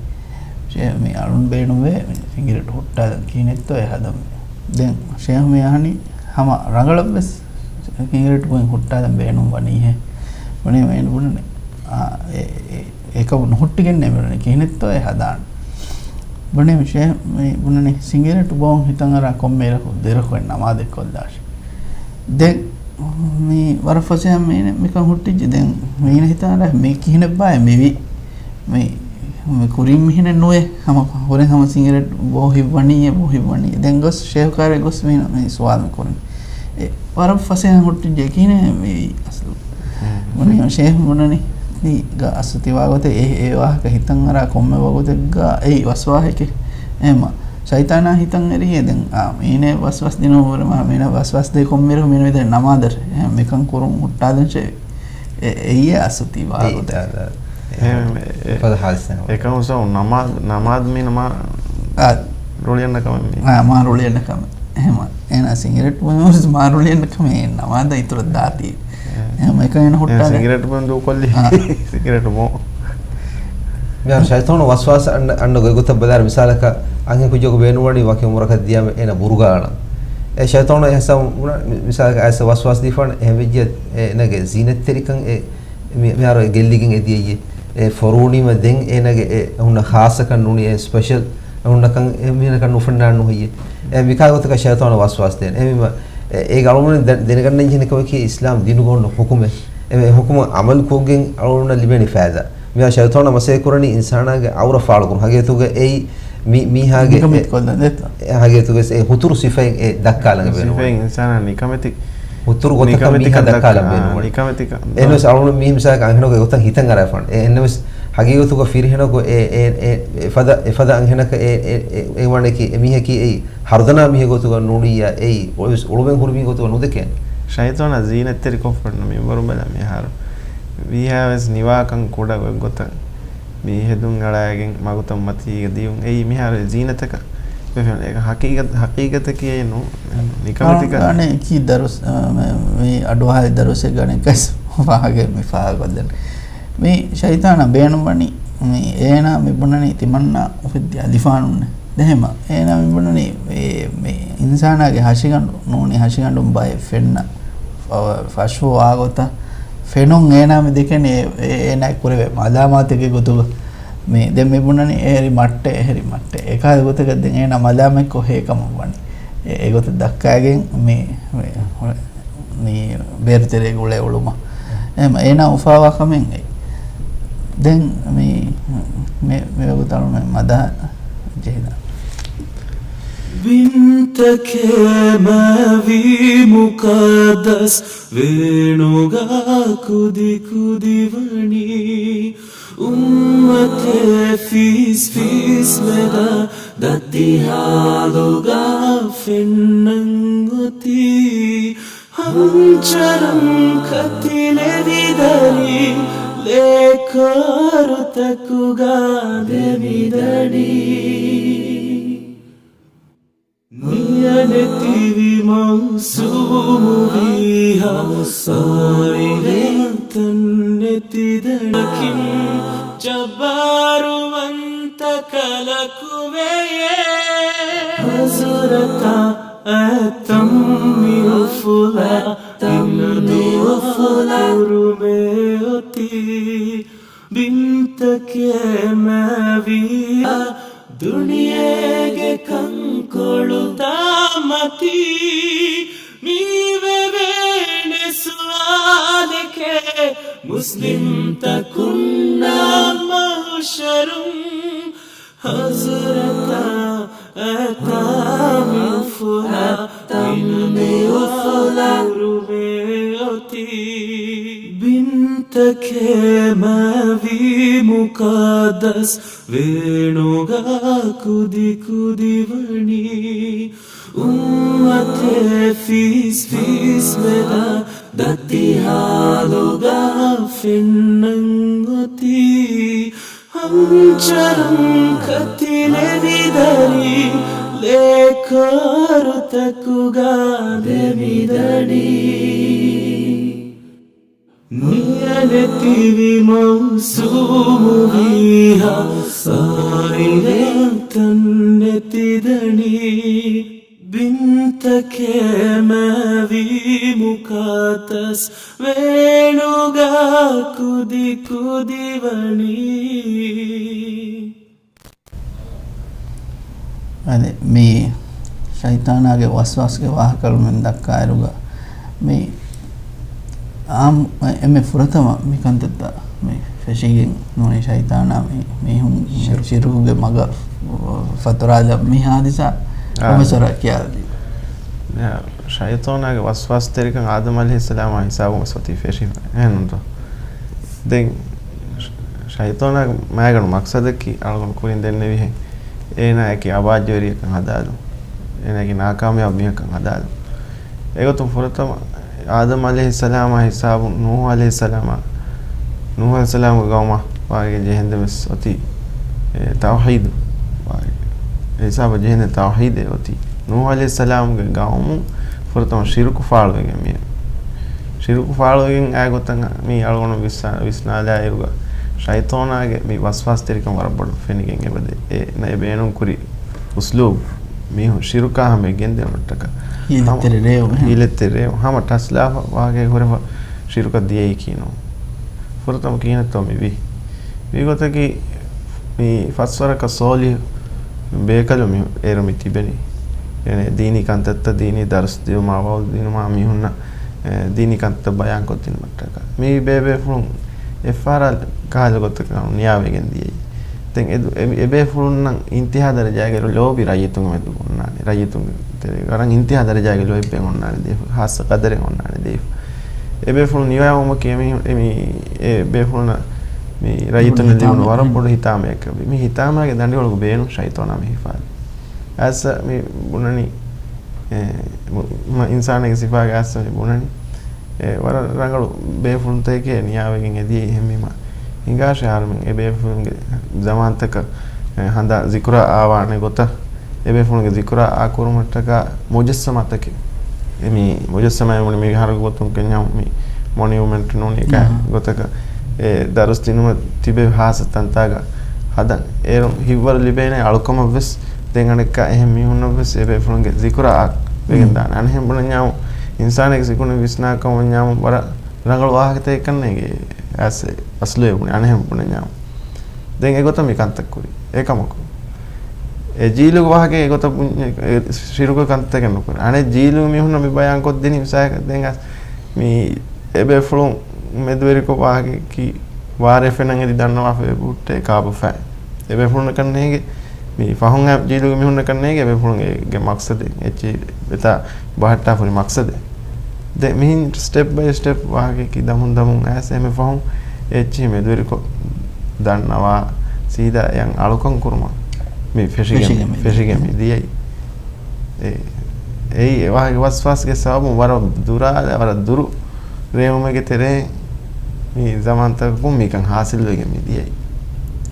ޝޭހް މި އަޅުން ބޭނުންވޭ މި ސިނގިރޭޓް ހުއްޓާލަން ކިހިނެއްތޯ އެ ހަދަން. ދެން ޝޭހް މި އަހަނީ ހަމަ ރަނގަޅަށްވެސް ސިނގިރޭޓް ބުއިން ހުއްޓާލަން ބޭނުން ވަނީހޭ. ބުނީމަ އޭނަ ބުނަނީ، އާ، އެ، އެ، އެކަމު ނުހުއްޓިގެންނޭ މި ބުނަނީ ކިހިނެއްތޯ އެ ހަދާން. ބުނީމަ ޝޭހް މި ބުނަނީ ސިނގިރޭޓް ބޯން ހިތަށް އަރާ ކޮންމެ އިރަކު ދެރަކު ނަމާދެއް ކޮށްލާށި. ދެން މި ވަރަށް ފަސޭހަ މީނަ މިކަން ހުއްޓިއްޖެ. ދެން މީނަ ހިތަށް އަރާ މި ކިހިނެއްބާއޭ މިވީ؟ މި، މި ކުރިން މިހިނެއް ނުވޭ. ހަމަ ހުރެން ހަމަ ސިނގިރޭޓް ބޯ ހިއްވަނީއޭ، ބޯ ހިއްވަނީ. ދެން ގޮސް ޝޭހު ކާރޭ ގޮސް މީނަ މި ސުވާލު ކުރަނީ. އެ ވަރަށް ފަސޭހަ ހުއްޓިއްޖެ ކިހިނެއް މިވީ އަސްލު؟ ބުނީ ޝޭހު ބުނަނީ ގަ އަސްލު ތިވާގޮތެއް އެ، އެ ވާހަކަ ހިތަށް އަރާ ކޮންމެ ވަގުތެއްގަ އެއީ ވަސްވާހެކޭ. އެހެމަ ޝައިޠާނާ ހިތަށް އެރިއޭ ދެން އާ، މީނަ ވަސްވާސް ދިނުމަށް ވުރެ މާ، މީނަ ވަސްވާސް ދޭ ކޮންމެ އިރަކު މީނަ ވިދެ ނަމާދަށް. އެހެން މިކަން ކުރުން ހުއްޓާލަން ޝޭ. އެ، އެއީ އަސްލު ތި ވާގޮތެއް. އެ، އެ، އެ، އެ، އެ، އެ، އެ، އެ، އެކަމު ސައު ނަމާދު، ނަމާދު މީ ނަމާ-، އާ، ރުޅިއަންނަ ކަމެއް މީ. އާ، މާ ރުޅިއަންނަ ކަމެއް. އެހެމަ. އޭނާ ސިނގިރޭޓް ބުއިމަ ވެސް މާ ރުޅިއަންނަ ކަމެއް ނަމާދަ އިތުރަށް ދާތީ. އެ. އެހެމަ އެކަން އޭނަ އޭނާ ހުއްޓާލަ. ސިނގިރޭޓް ބުއިމަ ދޫކޮށްލީ. އާ. ސިނގިރޭޓް މޯ. މިހާރު ޝައިޠާނު ވަސްވާސް އަންނަ، އަންނަ ގޮތްގޮތަށް ބަލާއިރު މިސާލަކަށް އަންހެން ކުއްޖަކު ބޭނުންވަނީ ވަކި އުމުރަކަށް ދިޔަމަ އޭނަ ބުރުގާ އަޅަން. އެ ޝައިޠާނު އެހްސާ ބުނާ، މި، މިސާލަކަށް އައިސް ވަސްވާސް ދީފާނެ އެހެން ވެއްޖެ އޭނަގެ ޒީނަތްތެރިކަން އެ މި، މިހާރު އެ ގެއްލިގެން އެ ދިޔައީ. އެ ފޮރުވުނީމަ ދެން އޭނަގެ އެ ހުންނަ ޚާއްޞަކަން ނޫނީ އެ ސްޕެޝަލް އެ ހުންނަކަން އެ މީހަކަށް ނުފެންނާން ނުހެއްޔޭ. އެ މިކާ ގޮތަކަށް ޝައިޠާނަށް ވަސްވާސް ދޭނެ. އެ މި، އެ، އޭގެ އަޅުގަނޑު ދެ-، ދެނެގަންނަން ޖެހެނީ ކޮބަކީ އިސްލާމް ދީނުގަ ހުންނަ ޙުކުމެއް. އެ މި ޙުކުމަށް ޢަމަލު ކޮށްގެން އަޅުގަނޑަށް ލިބޭނީ ފައިދާ. މިހާ ޝައިޠާނަށް މަސައްކަތް ކުރަނީ އިންސާނާގެ ޢައުރަ ފާޅުކުރުން. ހަގީގަތުގަ އެއީ މި-، މީހާގެ އެ، ނިކަމެތި ކޮށްލަން ދެއްތޯ؟ އެ ހަގީގަތުގަ އެ ހުތުރު ސިފައެއް އެ ދައްކާލަން ސިފައެއް ބޭނުން. އިންސާނާ ނިކަމެތި ހުތުރު ގޮތަކަށް ނިކަމެތިކަން މީހާ ދައްކާ-، ދައްކާލަން އާ، ބޭނުންވަނީ. ނިކަމެތިކަން. އެހެންވެސް އަޅުގަނޑު މީ މިސާލަކަށް އަންހެނަކު އެގޮތަށް ހިތަށް އަރާފާނެ. އެ-، އެހެންނަމަވެސް ހަގީގަތުގަ ފިރިހެނަކު އެ-، އެ-، އެ-، އެފަދަ، އެފަދަ އަންހެނަކަށް އެ-، އެ-، އެ-، އެ ވަނެކީ، އެ މީހަކީ އެއީ ހަރުދަނާ މީހެއް ގޮތުގަ ނޫނިއްޔާ އެއީ އޮވެސް އުޅުމެއް ހުރި މީހެއް ގޮތުގަ ނުދެކޭނެ. ޝައިޠާނާ ޒީނަތްތެރި ކޮށްފަ މިންވަރު ބަލާ މިހާރު. ވީހާވެސް ނިވާކަން ކުޑަ ގޮތްގޮތަށް މި ހެދުން އަޅާގެން މަގުތައް މަތީގަ ދިޔުން އެއީ މިހާރު ޒީނަތަކަށް ވެފަ. އޭގެ ހަޤީގަތް-، ހަޤީގަތަކީ އެއް ނޫން. ނިކަމެތިކަން. އަޅުގަނޑު ކީ ދަރުސް-، އަ، މި، މި އަޑުއަހާލި ދަރުސެއް ގަނެ ކަސް ފާހަގަ މި ފާހަގަކޮށްދެން. މި ޝައިޠާނާ ބޭނުންވަނީ، މި އޭނާ މި ބުނަނީ ތިމަންނާ އުފެއްދި އަލިފާނުންނެ. ދެހެމަ އޭނާ މި ބުނަނީ އެ، މި އިންސާނާގެ ހަށިގަނޑު ނޫނީ ހަށިގަނޑުން ބައެއް ފެންނަ ފަ-، ފަށުވާ ގޮތަށް ފެނުން އޭނާ މި ދެކެނީ އެ، އެ، އޭނާ ކުރެވޭ މަލާމާތެއްގެ ގޮތުގަ. މި ދެން މި ބުނަނީ އެހެރި މައްޓެ، އެހެރި މައްޓެ. އެކާ ގޮތަކަށް ދެން އޭނާ މަލާމަތްކޮށް ހޭ ކަމަށް ވަނީ. އެ، އެގޮތަށް ދައްކާގެން މި، މި، މި ބޭރުތެރޭގަ އުޅޭ އުޅުމަށް. އެހެން އޭނާ އުފާވާ ކަމެއް އެއީ. ދެން މި، މި، މި ވަގުތު އަޅުގަނޑު މަދާ ޖެހިދާނެ. ބިންތަކެއް މާވީ މުޤައްދަސް ވޭނުގަ ކުދި ކުދި ވަނީ. އުއްމަތެއް ފީސް ފީސް މެދަށް ދަތި ހާލުގަ ފެންނަން އޮތީ. ހަންޗަރުން ކަތިލެވިދަނީ، ލޭކާރުތަކުގަ ދެމިދަނީ. ނިޔަނެތިވި މައުސޫމުވީހާ، ސާރިލެން ތަންނެތި ދަނޑަކިން ޖައްބާރުވަންތަ ކަލަކުވެޔޭ. ހަޒުރަތާ އަތަށް މި އުފުލާ، އިން ދުވަހަށް އުފުލާ ކުރުމެއް އޮތީ. ބިންތަކެއް މާވީ ދުނިޔޭގެ ކަންކޮޅުތައް މަތީ. މިވެވޭނެ ސުވާލެކޭ މުސްލިމްތަކުންނަށް މަހުޝަރުން. ހަޒުރަތާ އަތަށް މި އުފުލާ، އިން ދުވަހަށް ކުރުމެއް އޮތީ. ބިންތަކެއް މާވީ މުޤައްދަސް ވޭނުގަ ކުދި ކުދި ވަނީ. އުއްމަތެއް ފީސް ފީސް މެދަށް ދަތި ހާލުގަ ފެންނަން އޮތީ. ހަންޗަރުން ކަތިލެވިދަނީ، ލޭކާރުތަކުގަ ދެމިދަނީ. ނިޔަނެތިވި މައުސޫމުވީހާ، ސާރިލެން ތަންނެތި ދަނީ. ބިންތަކެއް މާވީ މުޤައްދަސް ވޭނުގަ ކުދި ކުދި ވަނީ. އަދި މި ޝައިޠާނާގެ ވަސްވާސްގެ ވާހަކަ އަޅުމެން ދައްކާއިރުގަ، މި އާންމު އެންމެ ފުރަތަމަ މި ކަންތައްތައް މި ފެށިގެން ނޫނީ ޝައިޠާނާ މި މީހުން ޝިރު. ޝިރުކުގެ މަގަށް ފަތުރާލަ މި ހާދިސާ އާ. ޕްރޮފެސަރ ކިޔާދީ. ޝައިޠާނާގެ ވަސްވާސްތެރިކަން އާދަމް ޢަލައިހިއްސަލާމާ ހިސާބުން ވެސް އޮތީ ފެށިފަ. އެހެންނުންތޯ؟ ދެން ޝައިޠާނާގެ މައިގަނޑު މަޤްޞަދަކީ އަޅުގަނޑު ކުރިން ދެންނެވިހެން އޭނާއަކީ އަބާއްޖަވެރިއަކަށް ހަދާލުން. އޭނާއަކީ ނާކާމިޔާބު މީހަކަށް ހަދާލުން. އެގޮތުން ފުރަތަމަ އާދަމް ޢަލައިހިއްސަލާމާ ހިސާބުން ނޫޙު ޢަލައިހިއްސަލާމާ، ނޫޙު ޢަލައިހިއްސަލާމްގެ ގައުމަށް ވާގި ޖެހެންދެން ވެސް އޮތީ، އެ، ތައުޙީދު ވާގި. ހިސާބަށް ޖެހެނީ ތައުޙީދޭ އޮތީ. ނޫޙު ޢަލައިހިއްސަލާމްގެ ގައުމު ފުރަތަމަ ޝިރުކު ފާޅުވެގެން މި، ޝިރުކު ފާޅުވެގެން އާ ގޮތަށް މި އަޅުގަނޑު ވިސްނާ-، ވިސްނާލާއިރުގަ ޝައިޠޯނާގެ މި ވަސްވާސްތެރިކަން ވަރަށް ބޮޑަށް ފެނިގެން އެބަދޭ. އެ ނަ-، އެ ބޭނުން ކުރި އުސްލޫބް މީހުން ޝިރުކާ ހަމަ ގެންދެވުމަށްޓަކާ ހީލަތެރި ރޭވު އެހެން. ހީލަތެރި ރޭވު ހަމަ ޓަސްލާފަ ވާހަކަ ހުރެފަ ޝިރުކަށް ދިޔައީކީ ނޫން. ފުރަތަމަ ކިހިނެއްތޯ މި ވީ؟ މިގޮތަކީ މި ފަސްވަރަކަށް ޞޯލިޙު ބޭކަލު މި އޭރު މި ތިބެނީ. އޭނަ ދީނީ ކަންތައްތައް ދީނީ ދަރުސް ދިނުމާ ވަޢުޒު ދިނުމާ މީހުންނަށް، އެ، ދީނީ ކަންތައް ބަޔާންކޮށްދިނުމަށްޓަކާ. މި ބޭބޭފުޅުން އެއްފަހަރާ ކަހަލަ ގޮތަކަށް ނިޔާވެގެން ދިޔައީ. ދެން އެ ދު-، އެ، އެބޭފުޅުންނަށް އިންތިހާ ދަރަޖާގެ ލޯބި ރައްޔިތުންގެ މެދު އޮންނާނެ. ރައްޔިތުންގެ ތެރޭގަ ވަރަށް އިންތިހާ ދަރަޖާގެ ލޯތްބެއް އޮންނާނެ ދޭފަ، ޚާއްޞަ ޤަދަރެއް އޮންނާނެ ދޭފަ. އެބޭފުޅުން ނިޔާވުމަކީ އެމީ، އެމީ، އެ ބޭފުޅުންނަށް މި ރައްޔިތުންނަށް ލިބުނު ވަރަށް ބޮޑު ހިތާމައެއް. މި ހިތާމައިގެ ދަނޑިވަޅުގެ ބޭނުން ޝައިޠޯނާ މި ހިފާލި. އައިސް މި ބުނަނީ، އެ، މު-، މަ-، އިންސާނެއްގެ ސިފާގެ އައިސް މި ބުނަނީ. އެ، ވަރަށް ރަނގަޅު ބޭފުޅުންތަކެކޭ ނިޔާވެގެން އެދިޔައީ އެހެންވީމަ. ހިނގާށޭ އަހަރުމެން އެބޭފުޅުންގެ ޒަމާންތަކަށް، އެ، ހަނދާ ޒިކުރާ އާވާނެ ގޮތަށް، އެބޭފުޅުންގެ ޒިކުރާ އާ ކުރުމަށްޓަކާ މުޖައްސަމާތަކެއް. އެ މި މުޖައްސަމާ މި ހަރުގެ ގޮތުން ކެންޏާ މި މޮނިއުމެންޓް ނޫނީ އެކާ ގޮތަކަށް އެ ދަރުސް ދިނުމަށް ތިބެ ހާއްސަ ތަންތާގަ ހަދަން. އޭރު ހިތްވަރު ލިބޭނެ އަޅުކަމަށް ވެސް ދެން އަނެއްކާ އެހެން މީހުންނަށް ވެސް އެބޭފުޅުންގެ ޒިކުރާ ވެގެން ދާނެ. އަނެއްހެން ބުނަންޏާމު، އިންސާނެއްގެ ސިކުނޑި ވިސްނާކަމަށް ވަންޏާމު ވަރަށް ރަނގަޅު ވާހަކަތަކެއް ކަންނޭނގެ އަސް އަސްލު އެ ބުނެ އަނެއްހެން ބުނަންޏާމު. ދެން އެގޮތަށް މި ކަންތައް ކުރި. އެކަމަކު، އެ ޖީލުގެ ވާހަކަ އެގޮތަށް ބުންޏެ-، އެ ޝިރުކު ކަންތަކެއް ނުކުރި. އަނެއް ޖީލު މީހުންނަށް މި ބަޔާންކޮށްދިނީ މިސާލަކަށް ދެން އަސް މި އެބޭފުޅުން މެދުވެރިކޮށް ވާހަކައަކީ ވާރޭ ފެނަން އެދި ދަންނަވާފަ އެބަހުއްޓޭ ކާބަފައި. އެބޭފުޅުންނަކަށް ނޭނގެ މި ފަހުން އައި ޖީލުގެ މީހުންނަކަށް ނޭނގެ އެބޭފުޅުންގެ މަޤްޞަދެއް އެއްޗެހި އެތާ ބަހައްޓާފަ ހުރި މަޤްޞަދެއް. ދެން މިހިން ސްޓެޕް ބައި ސްޓެޕް ވާހަކައަކީ ދަމުން ދަމުން އައިސް އެންމެ ފަހުން އެއްޗެހި މެދުވެރިކޮށް ދަންނަވާ ސީދާ އެޔަށް އަޅުކަން ކުރުމަށް މި ފެށިގެން ފެށިގެން މި ފެށިގެން މި ދިޔައީ. އެ، އެއީ އެ ވާހަކަ ވަސްވާސްގެ ސަބަބުން ވަރަށް ދުރާލާ، ވަރަށް ދުރު ރޭވުމެއްގެ ތެރެއިން މި ޒަމާންތަކަކުން މިކަން ހާސިލްވެގެން މި ދިޔައީ.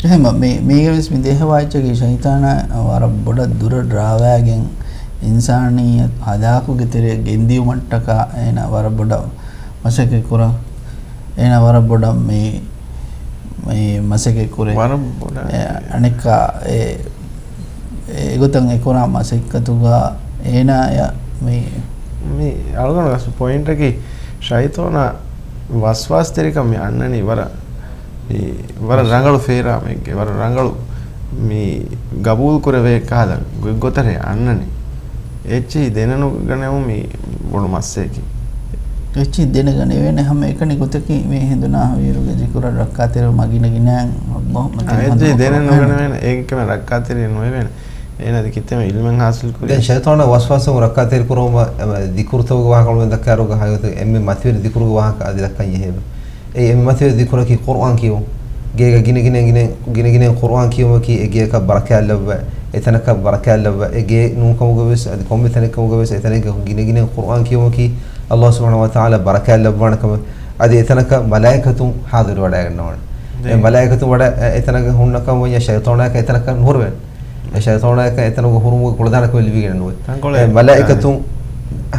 އެހެން މި، މީގެ ވެސް މި ދޭހަވާ އެއްޗަކީ ޝައިޠާނާ ވަރަށް ބޮޑަށް ދުރަށް ރާވާގެން އިންސާނިއްޔަތު ހަލާކުގެ ތެރެއަށް ގެންދިޔުމަށްޓަކާ އޭނާ ވަރަށް ބޮޑަށް މަސައްކަތް ކުރަން. އޭނާ ވަރަށް ބޮޑަށް މި، މި މަސައްކަތް ކުރޭ. ވަރަށް ބޮޑަށް. އެ، އަނެއްކާ އެ، އެގޮތަށް އެ ކުރާ މަސައްކަތުގަ އޭނާޔަށް މި، މި އަޅުގަނޑު ގަސް ޕޮއިންޓަކީ ޝައިޠޯނާ ވަސްވާސްތެރިކަން މި އަންނަނީ ވަރަށް މި ވަރަށް ރަނގަޅު ފޭރާމެއްގެ، ވަރަށް ރަނގަޅު މި ގަބޫލު ކުރެވޭ ކަހަލަ ގޮތްގޮތަށް އަންނަނީ. އެއްޗެހި ދެނެނުގަނެވުން މި ބޮޑު މައްސައެކޭ. އެއްޗެހި ދެނެގަނެވޭނެ ހަމަ އެކަނި ގޮތަކީ މި ހެނދުނާ ހަވީރުގެ ޒިކުރަށް ރައްކާތެރިވުމަށް ގިނަ ގިނައިން އައްލާހު މަތިން އެއްޗެހި ދެނެނުގަނެވޭނެ. އޭގެ ކަމެއް ރައްކާތެރި ނުވެވޭނެ. އޭނާ އަދި ކިތަންމެ ޢިލްމެއް ހާސިލް ކުރި. ދެން ޝައިޠާނާ ވަސްވާސްވުން ރައްކާތެރި ކުރުމަށް، އެ، ދިކުރުތަކުގެ ވާހަކަ އަޅުމެން ދައްކާއިރުގަ ހަގީގަތުގަ އެންމެ މަތިވެރި ދިކުރުގެ ވާހަކަ އަދި ދައްކަން ޖެހޭ. އެ އެންމެ މަތިވެރި ދިކުރަކީ ޤުރުއާން ކިޔެވުން. ގޭގަ ގިނަ ގިނައިން ގިނަ، ގިނަ ގިނައިން ޤުރުއާން ކިޔެވުމަކީ އެ ގޭއަކަށް ބަރަކާތް ލައްވާ، އެތަނަކަށް ބަރަކާތް ލައްވާ، އެ ގޭ ނޫންކަމުގަ ވެސް އަދި ކޮންމެ ތަނެއް ކަމުގަ ވެސް އެތަނެއްގަ ގިނަ ގިނައިން ޤުރުއާން ކިޔެވުމަކީ އައްލާހު ސުބްޙާނަހޫ ވަތަޢާލާ ބަރަކާތް ލައްވާނެ ކަމެއް. އަދި އެތަނަކަށް މަލާއިކަތުން ޙާޟިރު ވަޑައިގަންނަވާނެ. އެ ދެން މަލާއިކަތުން ވަޑަ، އެ، އެތަނަކަށް ހުންނަ ކަމަށް ޝައިޠާނާއަކަށް އެތަނަކަށް ނުހުރެވޭނެ. އެ ޝައިޠާނާއަކަށް އެތަނުގަ ހުރުމުގެ ކުޅަދާނަކަމެއް ލިބިގެން ނުވޭ. ތަންކޮޅެއް އެ މަލާއިކަތުން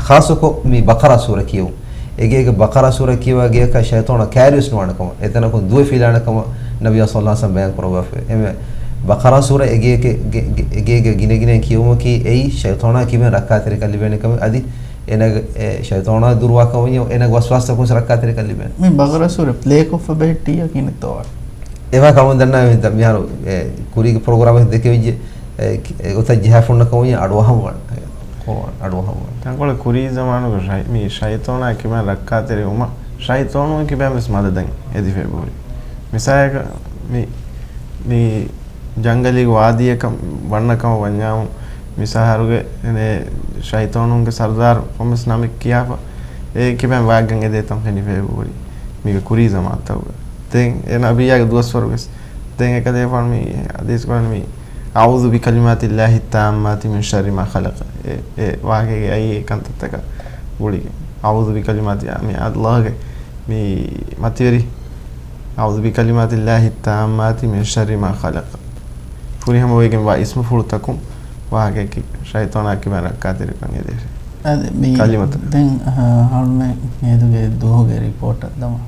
ޚާއްޞަކޮށް މި ބަޤަރާ ސޫރަ ކިޔެވުން. އެގޭގެ ބަޤަރާ ސޫރަ ކިޔަވާ ގެއަކަށް ޝައިޠާނާ ކާރިވެސް ނުވާނެ ކަމަށް، އެތަނަކުން ދުވެ ފިލާނެ ކަމަށް ނަބިއްޔާ ޞައްލައްލާހު ޢަލައިހި ވަސައްލަމަ ބަޔާން ކުރައްވާފައި. އެ މަ-، ބަޤަރާ ސޫރަ އެގޭގެ، ގެ-، ގެ-، އެގޭގެ ގިނަ ގިނައިން ކިޔެވުމަކީ އެއީ ޝައިޠާނާ ކިބައިން ރައްކާތެރިކަން ލިބޭނެ ކަމެއް. އަދި އޭނަގެ، އެ، ޝައިޠާނާ ދުރުވާ ކަމަށް އޭނަގެ ވަސްވާސްތަކުން ރައްކާތެރިކަން ލިބޭނެ. މި ބަޤަރާ ސޫރަ ޕްލޭ ކޮށްފަ ބެހެއްޓިއްޔާ ކިހިނެއްތޯ ވާނެ؟ އެވާ ކަމުން ދަންނާ މި-، މިހާރު، އެ، ކުރީގެ ޕްރޮގްރާމެއް ދެކެވިއްޖެ، އެ، އެ ގޮތަށް ޖަހާފަ ހުންނަ ކަމުން އަޑުއަހަން ވާނެ. އަޑުއަހަން ވާނެ. ތަންކޮޅެއް ކުރީ ޒަމާނުގަ ޝައި-، މި ޝައިޠާނާ ކިބައިން ރައްކާތެރިވުމަށް ޝައިޠާނު ކިބައިން ވެސް މަދަދަށް އެދިފަ އެބަހުރި. މިސާލަކަށް މި، މި ޖަންގަލީގެ ވާދީއަކަށް ވަންނަ ކަމަށް ވަންޏާމު، މި ސަހަރުގެ އެނެ ޝައިޠާނުންގެ ސަރުދާރު ކޮންމެސް ނަމެއް ކިޔާފަ، އެ ކިބައިން ވާގަން އެދޭތަން ފެނިފަ އެބަހުރި. މީގެ ކުރީ ޒަމާންތަކުގަ. ދެން އެ ނަބިއްޔާގެ ދުވަސްވަރުވެސް. ދެން އެކަލޭފާނު މި ޙަދީޘް ކުރަނީ މި، "أعوذ بكلمات الله التامات من شر ما خلق." އެ، އެ ވާހަކައިގެ އައީ އެ ކަންތައްތަކަށް ގުޅިގެން. "أعوذ بكلمات" މި އައްލާހުގެ މި މަތިވެރި، "أعوذ بكلمات الله التامات من شر ما خلق." ފުރިހަމަވެގެންވާ އިސްމުފުޅުތަކުން ފާހަގައަކީ ޝައިޠާނާ ކިބައިން ރައްކާތެރިކަން ހެދޭށޭ. އަދި މި ކަލިމަތު. ދެން، އަ، ހަރުމެ މޭދުގެ ދުވަހުގެ ރިޕޯޓަށް ދަމާ.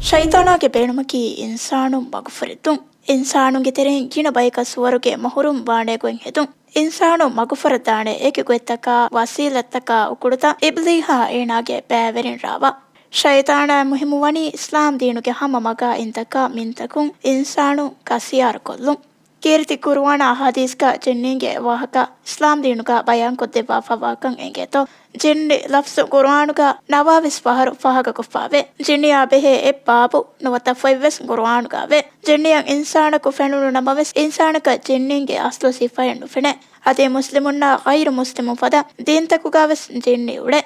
ޝައިޠާނާގެ ބޭނުމަކީ އިންސާނުން މަގުފުރެދުން. އިންސާނުންގެ ތެރެއިން ގިނަ ބަޔަކަށް ސުވަރުގެ މުހުރުން ވާނޭ ގޮތް ހެދުން. އިންސާނު މަގުފުރައްދާނެ އެކި ގޮތްތަކާ، ވަސީލަތްތަކާ އުކުޅުތައް އިބްލީހާ އޭނާގެ ބައިވެރިން ރާވާ. ޝައިޠާނާ މުހިއްމުވަނީ އިސްލާމް ދީނުގެ ހަމަ މަގާ އިންތަކާ މިންތަކުން އިންސާނުން ކަސިޔާރުކޮށްލުން. ކީރިތި ޤުރުއާނާ ޙަދީޘްގަ ޖިންނީންގެ ވާހަކަ އިސްލާމް ދީނުގަ ބަޔާންކޮށްދެއްވާފައިވާކަން އެނގޭތޯ؟ ޖިންނި ލަފްޒު ޤުރުއާނުގަ ނަވާވީސް ފަހަރު ފާހަގަކޮށްފައިވޭ. ޖިންނިއާ ބެހޭ އެއްބާބު ނުވަތަ ފޮތްވެސް ޤުރުއާނުގައެވެ. ޖިންނިއަށް އިންސާނަކު ފެނުނު ނަމަވެސް، އިންސާނަކަށް ޖިންނީންގެ އަސްލު ސިފައެއް ނުފެނޭ. އަދި މުސްލިމުންނާ ޣައިރު މުސްލިމުން ފަދަ ދީންތަކުގަވެސް ޖިންނި އުޅޭ.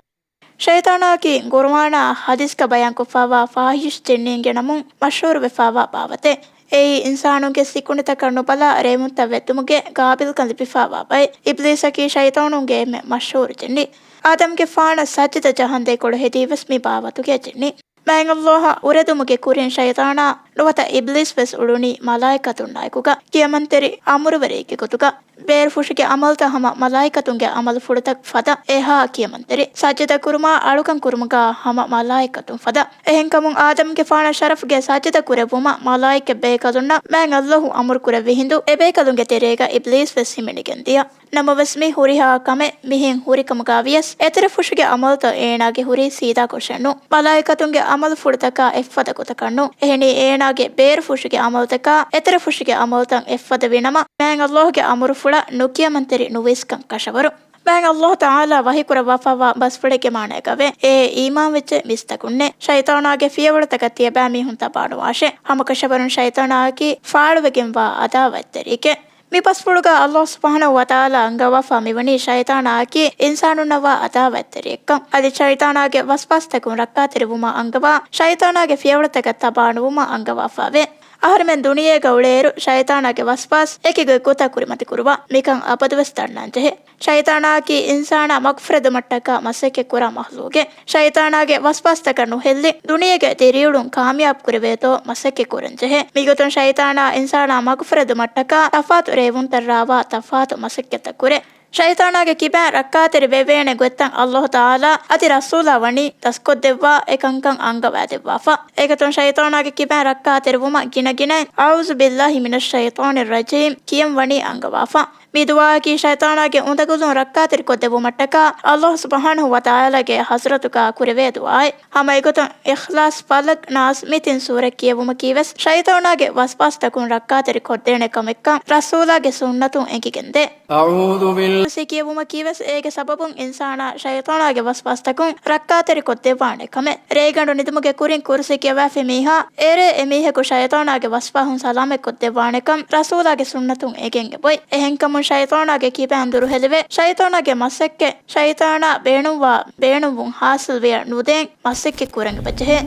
ޝައިޠާނާއަކީ ޤުރުއާނާ ޙަދީޘްގަ ބަޔާންކޮށްފައިވާ ފާޙިޝް ޖިންނީންގެ ނަމުން މަޝްހޫރުވެފައިވާ ބާވަތެއް. އެއީ އިންސާނުންގެ ސިކުނޑިތަކަށް ނުބަލާ ރޭވުންތައް ވެއްދުމުގެ ގާބިލްކަން ލިބިފައިވާ ބައެއް. އިބްލީސަކީ ޝައިޠާނުންގެ އެންމެ މަޝްހޫރު ޖިންނި. އާދަމްގެފާނަށް ސަޖިދަ ޖަހަންދޭ ކުޅަހެދީވެސް މި ބާވަތުގެ ޖިންނި. މާތް ﷲ އާ އުރެދުމުގެ ކުރިން ޝައިޠާނާ ނުވަތަ އިބްލީސް ވެސް އުޅުނީ މަލާއިކަތުންނާއެކުގަ ކިޔަމަންތެރި އަމުރުވެރިއެއްގެ ގޮތުގަ. ބޭރުފުށުގެ އަމަލުތައް ހަމަ މަލާއިކަތުންގެ އަމަލުފުޅުތައް ފަދަ އެހާ ކިޔަމަންތެރި. ސަޖިދަ ކުރުމާ އަޅުކަން ކުރުމުގަ ހަމަ މަލާއިކަތުން ފަދަ. އެހެންކަމުން އާދަމްގެފާނަށް ޝަރަފްގެ ސަޖިދަ ކުރެއްވުމަށް މަލާއިކަ ބޭކަލުންނަށް މާތް ﷲ އަމުރު ކުރެއްވި ހިނދު އެބޭކަލުންގެ ތެރޭގަ އިބްލީސް ވެސް ހިމެނިގެން ދިޔަ. ނަމަވެސް މި ހުރިހާ ކަމެއް މިހެން ހުރިކަމުގަ ވިޔަސް، އެތެރެފުށުގެ އަމަލުތައް އޭނާގެ ހުރީ ސީދާކޮށެއް ނޫން. މަލާއިކަތުންގެ އަމަލުފުޅުތަކާ އެއްފަދަ ގޮތަކަށް ނޫން. އެހެނީ އޭނާގެ ބޭރުފުށުގެ އަމަލުތަކާ އެތެރެފުށުގެ އަމަލުތައް އެއްފަދަ ވީނަމަ، މާތް ﷲ ގެ އަމުރުފުޅަށް ނުކިޔަމަންތެރި ނުވީސްކަން ކަށަވަރު. މާތް ﷲ ތަޢާލާ ވަޙީކުރައްވާފައިވާ ބަސްފުޅެއްގެ މާނައަކަށްވޭ، އޭ އީމާންވެއްޖެ މީސްތަކުންނޭ! ޝައިޠާނާގެ ފިޔަވަޅުތަކަށް ތިޔަބައިމީހުން ތަބާނުވާށޭ! ހަމަކަށަވަރުން ޝައިޠާނާއަކީ ފާޅުވެގެންވާ ޢަދާވަތްތެރިއެކޭ. މި ބަސްފުޅުގަ ﷲ ސުބްޙާނަހޫ ވަތަޢާލާ އަންގަވާފަ މިވަނީ ޝައިޠާނާއަކީ އިންސާނުންނަށްވާ ޢަދާވަތްތެރިއެއްކަން. އަދި ޝައިޠާނާގެ ވަސްވާސްތަކުން ރައްކާތެރިވުމަށް އަންގަވާ، ޝައިޠާނާގެ ފިޔަވަޅުތަކަށް ތަބާނުވުމަށް އަންގަވާފައިވޭ. އަހަރެމެން ދުނިޔޭގަ އުޅޭއިރު ޝައިޠާނާގެ ވަސްވާސް އެކި ގޮތްގޮތަށް ކުރިމަތިކުރުވާ. މިކަން އަބަދުވެސް ދަންނަންޖެހޭ. ޝައިޠާނާއަކީ އިންސާނާ މަގުފުރެދުމަށްޓަކާ މަސައްކަތްކުރާ މަޚްލޫގެއް. ޝައިޠާނާގެ ވަސްވާސްތަކަށް ނުހެއްލި، ދުނިޔޭގަ ދިރިއުޅުން ކާމިޔާބު ކުރެވޭތޯ މަސައްކަތް ކުރަންޖެހޭ. މިގޮތުން ޝައިޠާނާ އިންސާނާ މަގުފުރެދުމަށްޓަކާ ތަފާތު ރޭވުންތައް ރާވާ ތަފާތު މަސައްކަތްތައް ކުރޭ. ޝައިޠާނާގެ ކިބައިން ރައްކާތެރި ވެވޭނެ ގޮތްތައް ﷲ ތަޢާލާ އަދި ރަސޫލާ ވަނީ ދަސްކޮށްދެއްވާ އެކަންކަން އަންގަވާދެއްވާފަ. އެގޮތުން ޝައިޠާނާގެ ކިބައިން ރައްކާތެރިވުމަށް ގިނަގިނައިން، "أعوذ بالله من الشيطان الرجيم" ކިޔަން ވަނީ އަންގަވާފަ. މި ދުޢާއަކީ ޝައިޠާނާގެ އުނދަގުލުން ރައްކާތެރިކޮށްދެއްވުމަށްޓަކާ ﷲ ސުބްޙާނަހޫ ވަތަޢާލާގެ ޙަޟްރަތުގަ ކުރެވޭ ދުޢާއެއް. ހަމަ އެގޮތުން އިޚްލާޞް، ފަލަޤް، ނާސް މި ތިން ސޫރަތް ކިޔެވުމަކީވެސް ޝައިޠާނާގެ ވަސްވާސްތަކުން ރައްކާތެރި ކޮށްދޭނެ ކަމެއްކަން ރަސޫލާގެ ސުންނަތުން އެނގިގެންދޭ. އަޢޫޛު ބިﷲ. ކުރުސީ ކިޔެވުމަކީވެސް އޭގެ ސަބަބުން އިންސާނާ ޝައިޠާނާގެ ވަސްވާސްތަކުން ރައްކާތެރި ކޮށްދެއްވާނެ ކަމެއް. ރޭގަނޑު ނިދުމުގެ ކުރިން ކުރުސީ ކިޔަވައިފި މީހާ އޭރޭ އެމީހަކު ޝައިޠާނާގެ ވަސްވާހުން ސަލާމަތްކޮށްދެއްވާނެކަން ރަސޫލާގެ ސުންނަތުން އެނގެން އެބޮތް. އެހެންކަމުން ޝައިޠާނާގެ ކިބައިން ދުރުހެލިވެ، ޝައިޠާނާގެ މަސައްކަތް، ޝައިޠާނާ ބޭނުންވާ ބޭނުންވުން ހާސިލްވެޔަށް ނުދޭން މަސައްކަތް ކުރަން އެބަޖެހޭ.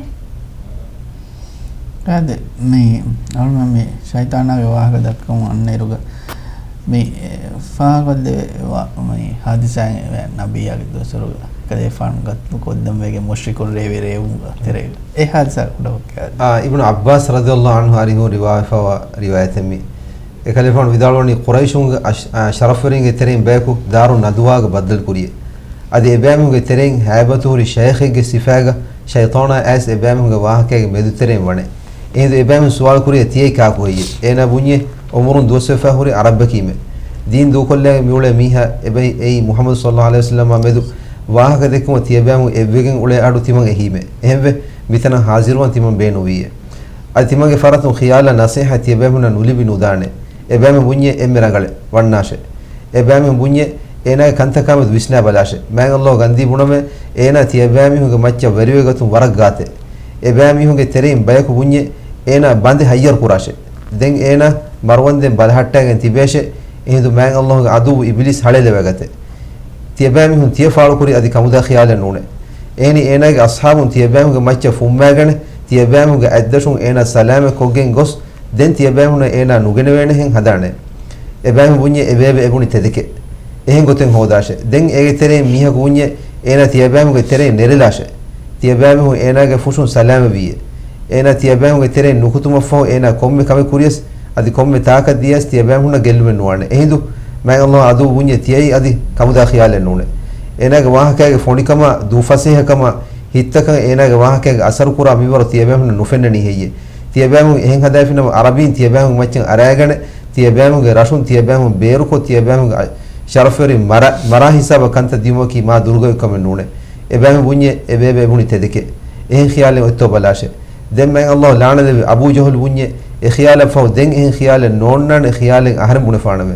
އާދެ، މި އަޅުމެން މި ޝައިޠާނާގެ ވާހަކަ ދައްކަމުން އަންނައިރުގަ މި، އެ، ފާހަގަކޮށްދެވޭ ވާ، މި ހާދިސާއިން ނަބިއްޔާގެ ދުވަސްވަރުގަ ކަލޭފާނު ގަތުލު ކޮށްދެންވެގެން މުޝްރިކުން ރޭވި ރޭވުމުގެ ތެރޭގަ. އެ ހާދިސާ ކުޑަކޮށް ކިޔާދޭ. އާ، އިބްނު ޢައްބާސް ރަޟިޔަﷲ ޢަންހު އަރިހު ރިވާވެފައިވާ ރިވާޔަތެއް މި. އެކަލޭފާނު ވިދާޅުވަނީ ޤުރައިޝުންގެ އަށް-، އާ، ޝަރަފުވެރިންގެ ތެރެއިން ބަޔަކު ދާރު ނަދުވާގަ ބައްދަލުކުރިޔޭ. އަދި އެބައިމީހުންގެ ތެރެއިން ހައިބަތު ހުރި ޝައިޚެއްގެ ސިފައިގަ ޝައިޠާނާ އައިސް އެބައިމީހުންގެ ވާހަކައިގެ މެދުތެރެއިން ވަނެ. އެހިނދު އެބައިމީހުން ސުވާލު ކުރިޔޭ ތިޔައީ ކާކު ހެއްޔޭ؟ އޭނާ ބުންޏޭ އުމުރުން ދުވަސްވެފަ ހުރި ޢަރަބަކީމެ. ދީން ދޫކޮށްލައިގެން މިއުޅޭ މީހާ އެބައި އެއީ މުޙައްމަދު ޞައްލަﷲ ޢަލައިހި ވަސައްލަމާ މެދު ވާހަކަ ދެއްކުމަށް ތިޔަބައިމީހުން އެއްވެގެން އުޅޭ އަޑު ތިމަން އެހީމެ. އެހެންވެ، މިތަނަށް ޙާޟިރުވާން ތިމަން ބޭނުންވީއޭ. އަދި ތިމަންގެ ފަރާތުން ޚިޔާލާ ނަޞޭޙަތް ތިޔަބައިމީހުންނަށް ނުލިބި ނުދާނެ. އެބައިމީހުން ބުންޏޭ އެންމެ ރަނގަޅޭ، ވަންނާށޭ. އެބައިމީހުން ބުންޏޭ އޭނާގެ ކަންތަކާމެދު ވިސްނާބަލާށޭ. މާތް ﷲ ގަންދީ ބުނަމޭ، އޭނާ ތިޔަބައިމީހުންގެ މައްޗަށް ވެރިވެގަތުން ވަރަށް ގާތޭ. އެބައިމީހުންގެ ތެރެއިން ބަޔަކު ބުންޏޭ އޭނާ ބަނދެ ހައްޔަރު ކުރާށޭ. ދެން އޭނާ މަރުވަންދެން ބަލަހައްޓައިގެން ތިބޭށޭ. އެހިނދު މާތް ﷲގެ ޢަދުއްވު އިބިލީސް ހަޅޭލެވޭގަތޭ. ތިޔަބައިމީހުން ތިޔަ ފާޅުކުރީ އަދި ކަމުދާ ޚިޔާލެއް ނޫނޭ. އެހެނީ އޭނާގެ އަޞްޙާބުން ތިޔަބައިމީހުންގެ މައްޗަށް ފުއްމާގެން ތިޔަބައިމީހުންގެ އަތްދަށުން އޭނާ ސަލާމަތް ކޮށްގެން ގޮސް، ދެން ތިޔަބައިމީހުންނަށް އޭނާ ނުގެނެވޭނެހެން ހަދާނެ. އެބައިމީހުން ބުންޏޭ އެބައެވެ. އެބުނި ތެދެކޭ. އެހެން ގޮތެއް ހޯދާށޭ. ދެން އޭގެ ތެރެއިން މީހަކު ބުންޏޭ އޭނާ ތިޔަބައިމީހުންގެ ތެރެއިން ނެރެލާށޭ. ތިޔަބައިމީހުން އޭނާގެ ފުށުން ސަލާމަތްވީއޭ. އޭނާ ތިޔަބައިމީހުންގެ ތެރެއިން ނުކުތުމަށްފަހު އޭނާ ކޮންމެ ކަމެއް ކުރިޔަސް އަދި ކޮންމެ ތާކަށް ދިޔަސް ތިޔަބައިމީހުންނަށް ގެއްލުމެއް ނުވާނެ. އެހިނދު މާތް ﷲ އަދު ބުންޏެ ތިޔައީ އަދި ކަމުދާ ޚިޔާލެއް ނޫނޭ. އޭނާގެ ވާހަކައިގެ ފޮނިކަމާ، ދޫފަސޭހަކަމާ، ހިތްތަކަށް އޭނާގެ ވާހަކައިގެ އަސަރު ކުރާ މިންވަރު ތިޔަބައިމީހުންނަށް ނުފެންނަނީ ހެއްޔޭ؟ ތިޔަބައިމީހުން އެހެން ހަދާފިނަމަ، އަރަބީން ތިޔަބައިމީހުން މައްޗަށް އަރާގަނެ، ތިޔަބައިމީހުންގެ ރަށުން ތިޔަބައިމީހުން ބޭރުކޮށް، ތިޔަބައިމީހުންގެ ޝަރަފުވެރިން މަރާ، މަރާ ހިސާބަށް ކަންތައް ދިޔުމަކީ މާ ދުރުގައި ކަމެއް ނޫނޭ. އެބައިމީހުން ބުންޏެ އެބޭބެ އެބުނި ތެދެކޭ. އެހެން ޚިޔާލެއް އޮތްތޯ ބަލާށޭ. ދެން މާތް ﷲ ލަޢުނަތްލެއްވި އަބޫ ޖަހުލް ބުންޏެ އެ ޚިޔާލަށް ފަހު ދެން އެހެން ޚިޔާލެއް ނޯންނާނެ ޚިޔާލެއް އަހަރެން ބުނެފާނަމޭ.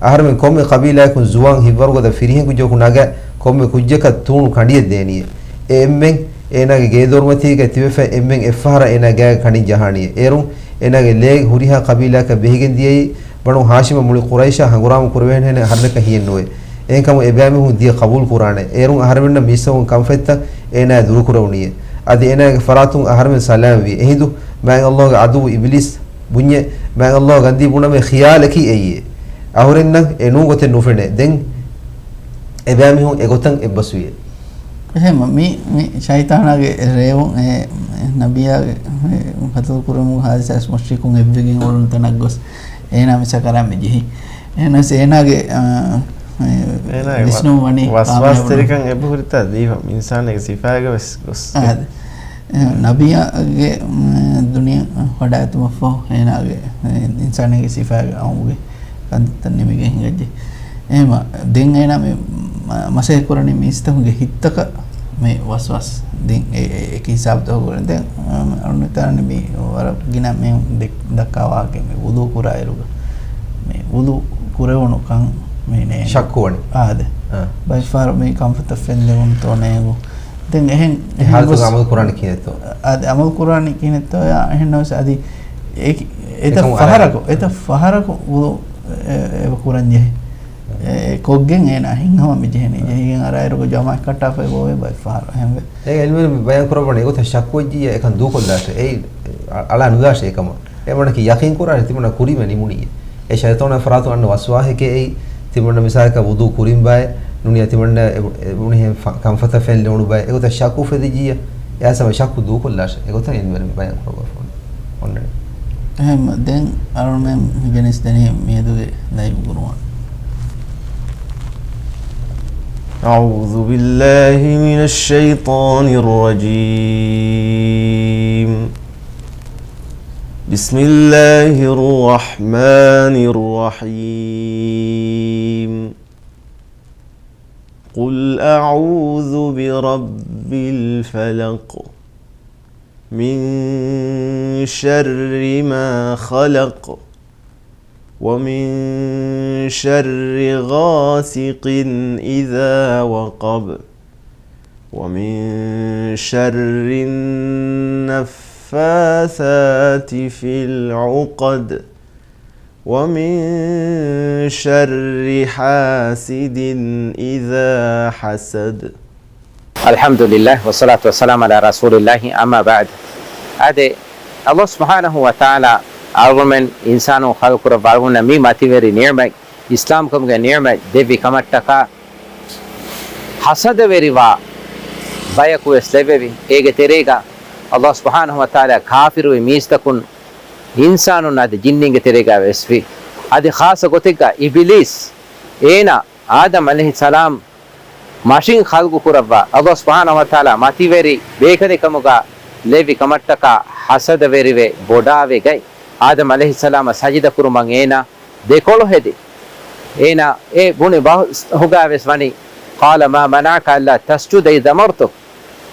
އަހަރެމެން ކޮންމެ ޤަބީލާއަކުން ޒުވާން ހިތްވަރުގަދަ ފިރިހެން ކުއްޖަކު ނަގާ ކޮންމެ ކުއްޖަކަށް ތޫނު ކަނޑިއެއް ދޭނީއޭ. އެ އެންމެން އޭނާގެ ގޭދޮރުމަތީގަ ތިބެފަ އެންމެން އެއްފަހަރަށް އޭނާ ގާގަ ކަނޑިން ޖަހާނީއޭ. އޭރުން އޭނާގެ ލޭގެ ހުރިހާ ޤަބީލާއަކަށް ބެހިގެން ދިޔައީ ބަނޫ ހާޝިމަށް މުޅި ޤުރައިޝާ ހަނގުރާމަ ކުރެވޭނެހެނެއް އަހަރެންނަކަށް ހިއެއްނުވޭ. އެހެންކަމުން އެބައިމީހުން ދިޔަ ޤަބޫލު ކުރާނެ. އޭރުން އަހަރެމެންނަށް މީސްތަކުން ކަންފަތްތައް އޭނާ ދުރުކުރެވުނީއޭ. އަދި އޭނާގެ ފަރާތުން އަހަރެމެން ސަލާމަތްވީ. އެހިނދު މާތް ﷲގެ އަދުވު އިބިލީސް ބުންޏެ މާތް ﷲ ގަންދީ ބުނަމޭ ޚިޔާލަކީ އެއީއޭ. އަހުރެންނަށް އެ ނޫން ގޮތެއް ނުފެނޭ. ދެން އެބައިމީހުން އެގޮތަށް އެއްބަސްވިއޭ. އެހެން މި، މި ޝައިޠާނާގެ ރޭވުން އެ ނަބިއްޔާގެ ޤަތުލު ކުރުމުގެ ހާދިސާ މުޝްރިކުން އެއްވެގެން އުޅުނު ތަނަށް ގޮސް އޭނާ މިސަކަރާ މި ޖެހި. އޭނާ އޭނާގެ، އާ، އެ، އޭނާގެ ވިސްނުން ވަނީ ވަސްވާސްތެރިކަން އެބަހުރިތާ ދީފަ އިންސާނެއްގެ ސިފާއެއްގަ ވެސް ގޮސް. އާދެ. އެ، ނަބިއްޔާގެ، މް، ދުނިޔެ ވަޑައިގަތުމަށްފަހު އޭނާގެ، އެ، އިންސާނެއްގެ ސިފާއެއްގެ އައުމުގެ ކަންތައް ނިމިގެން ހިނގައްޖެ. އެހެމަ ދެން އޭނާ މި މަ-، މަސައްކަތް ކުރަނީ މީސްތަކުންގެ ހިތްތަކަށް މި ވަސްވާސް ދިން އެ، އެ، އެކި ހިސާބުތަކުގަ ކުރަނީ. ދެން، އަ، އަޅުން ތާނަ މި ވަރަށް ގިނަ މި ދެ-، ދައްކާ ވާހަކަ މި ވުޟޫ ކުރާއިރުގަ މި ވުޟޫ ކުރެވުނު ކަން މި ނޭނގު. ޝައްކު ވަނީ. އާދެ. އާ. ބައެއްފަހަރު މި ކަންފަތަށް ފެން ލެވުނުތޯ ނޭނގު. ދެން އެހެން، އެ އެހެން ހާލަތުގަ ގޮސް އަމަލު ކުރާނީ ކިހިނެއްތޯ؟ އާދެ، އަމަލު ކުރާނީ ކިހިނެއްތޯ ޔާ އެހެން ނަމަވެސް އަދި އެކި-، އެތައް އެކަމު ފަހަރަކު، އަރާ. އެތައް ފަހަރަކު ވުޟޫ އެ، އެ، އެބަ ކުރަންޖެހޭ. އެ، ކޮށްގެން އޭނާ ހިތްހަމަ މި ޖެހެނީ. ޖެހިގެން އަރާއިރުގަ ޖަމާއަތް ކައްޓާފައި ބޯވޭ ބައެއް ފަހަރު. އެހެންވެ. އެ އިލްމުވެރިން ބަޔާން ކުރައްވަނީ އެގޮތަށް ޝައްކުވެއްޖިއްޔާ އެކަން ދޫކޮށްލާށޭ. އެއީ އަ-، އަޅާ ނުދާށޭ އެކަމަށް. އެމަނަކީ ޔަޤީން ކުރާނެ ތިމަންނަ ކުރީމަ ނިމުނީ. އެ ޝައިޠާނާ ފަރާތުން އަންނަ ވަސްވާހެކޭ އެއީ. ތިމަންނަ މިސާލަކަށް ވުޟޫ ކުރިން ބާއޭ. ނޫނީ ތިމަންނަ އެ-، އެ-، އެބުނިހެން ފަ-، ކަންފަތަށް ފެން ލެވުނު ބާއޭ. އެގޮތަށް ޝައްކު އުފެދިއްޖިއްޔާ އެއާ ސަމަ ޝައްކު ދޫކޮށްލާށޭ. އެގޮތަށް އިލްމުވެރިން ބަޔާން ކުރައްވާފަ އޮންނަނީ. އެހެން ދެން އަޅުމެން މި ގެނެސްދެނީ މިއަދުގެ ލައިވް ގުރުއާން. أعوذ بالله من الشيطان الرجيم. بسم الله الرحمن الرحيم. قل أعوذ برب الفلق. من شر ما خلق. ومن شر غاسق إذا وقب. ومن شر النفاثات في العقد. ومن شر حاسد إذا حسد. الحمد لله والصلاة والسلام على رسول الله، أما بعد. އާދެ، ﷲ ސުބްޙާނަހޫ ވަތަޢާލާ އަޅުގަނޑުމެން އިންސާނުން ޚަލްޤުކުރައްވާ އަޅުގަނޑަށް މި މަތިވެރި ނިޢުމަތް، އިސްލާމްކަމުގެ ނިޢުމަތް ދެއްވި ކަމަށްޓަކާ ޙަސަދަވެރިވާ ބަޔަކު ވެސް ލެއްވެވި. އޭގެ ތެރޭގަ ﷲ ސުބްޙާނަހޫ ވަތަޢާލާ ކާފިރުވި މީސްތަކުން އިންސާނުން އަދި ޖިންނީންގެ ތެރޭގަ ވެސް ވި. އަދި ޚާއްޞަ ގޮތެއްގަ އިބިލީސް، އޭނާ އާދަމް ޢަލައިހިއްސަލާމް މަށިން ޚަލްޤު ކުރައްވާ، ﷲ ސުބްޙާނަހޫ ވަތަޢާލާ މަތިވެރި ބޭކަލެއް ކަމުގަ ލެއްވި ކަމަށްޓަކާ ޙަސަދަވެރިވެ ބޮޑާވެ ގަތް. އާދަމް ޢަލައިހިއްސަލާމަށް ސަޖިދަ ކުރުމަށް އޭނާ ދެކޮޅު ހެދި. އޭނާ އެ ބުނި ބަހުސްގަ ވެސް ވަނީ، قال ما منعك ألا تسجد إذ أمرتك.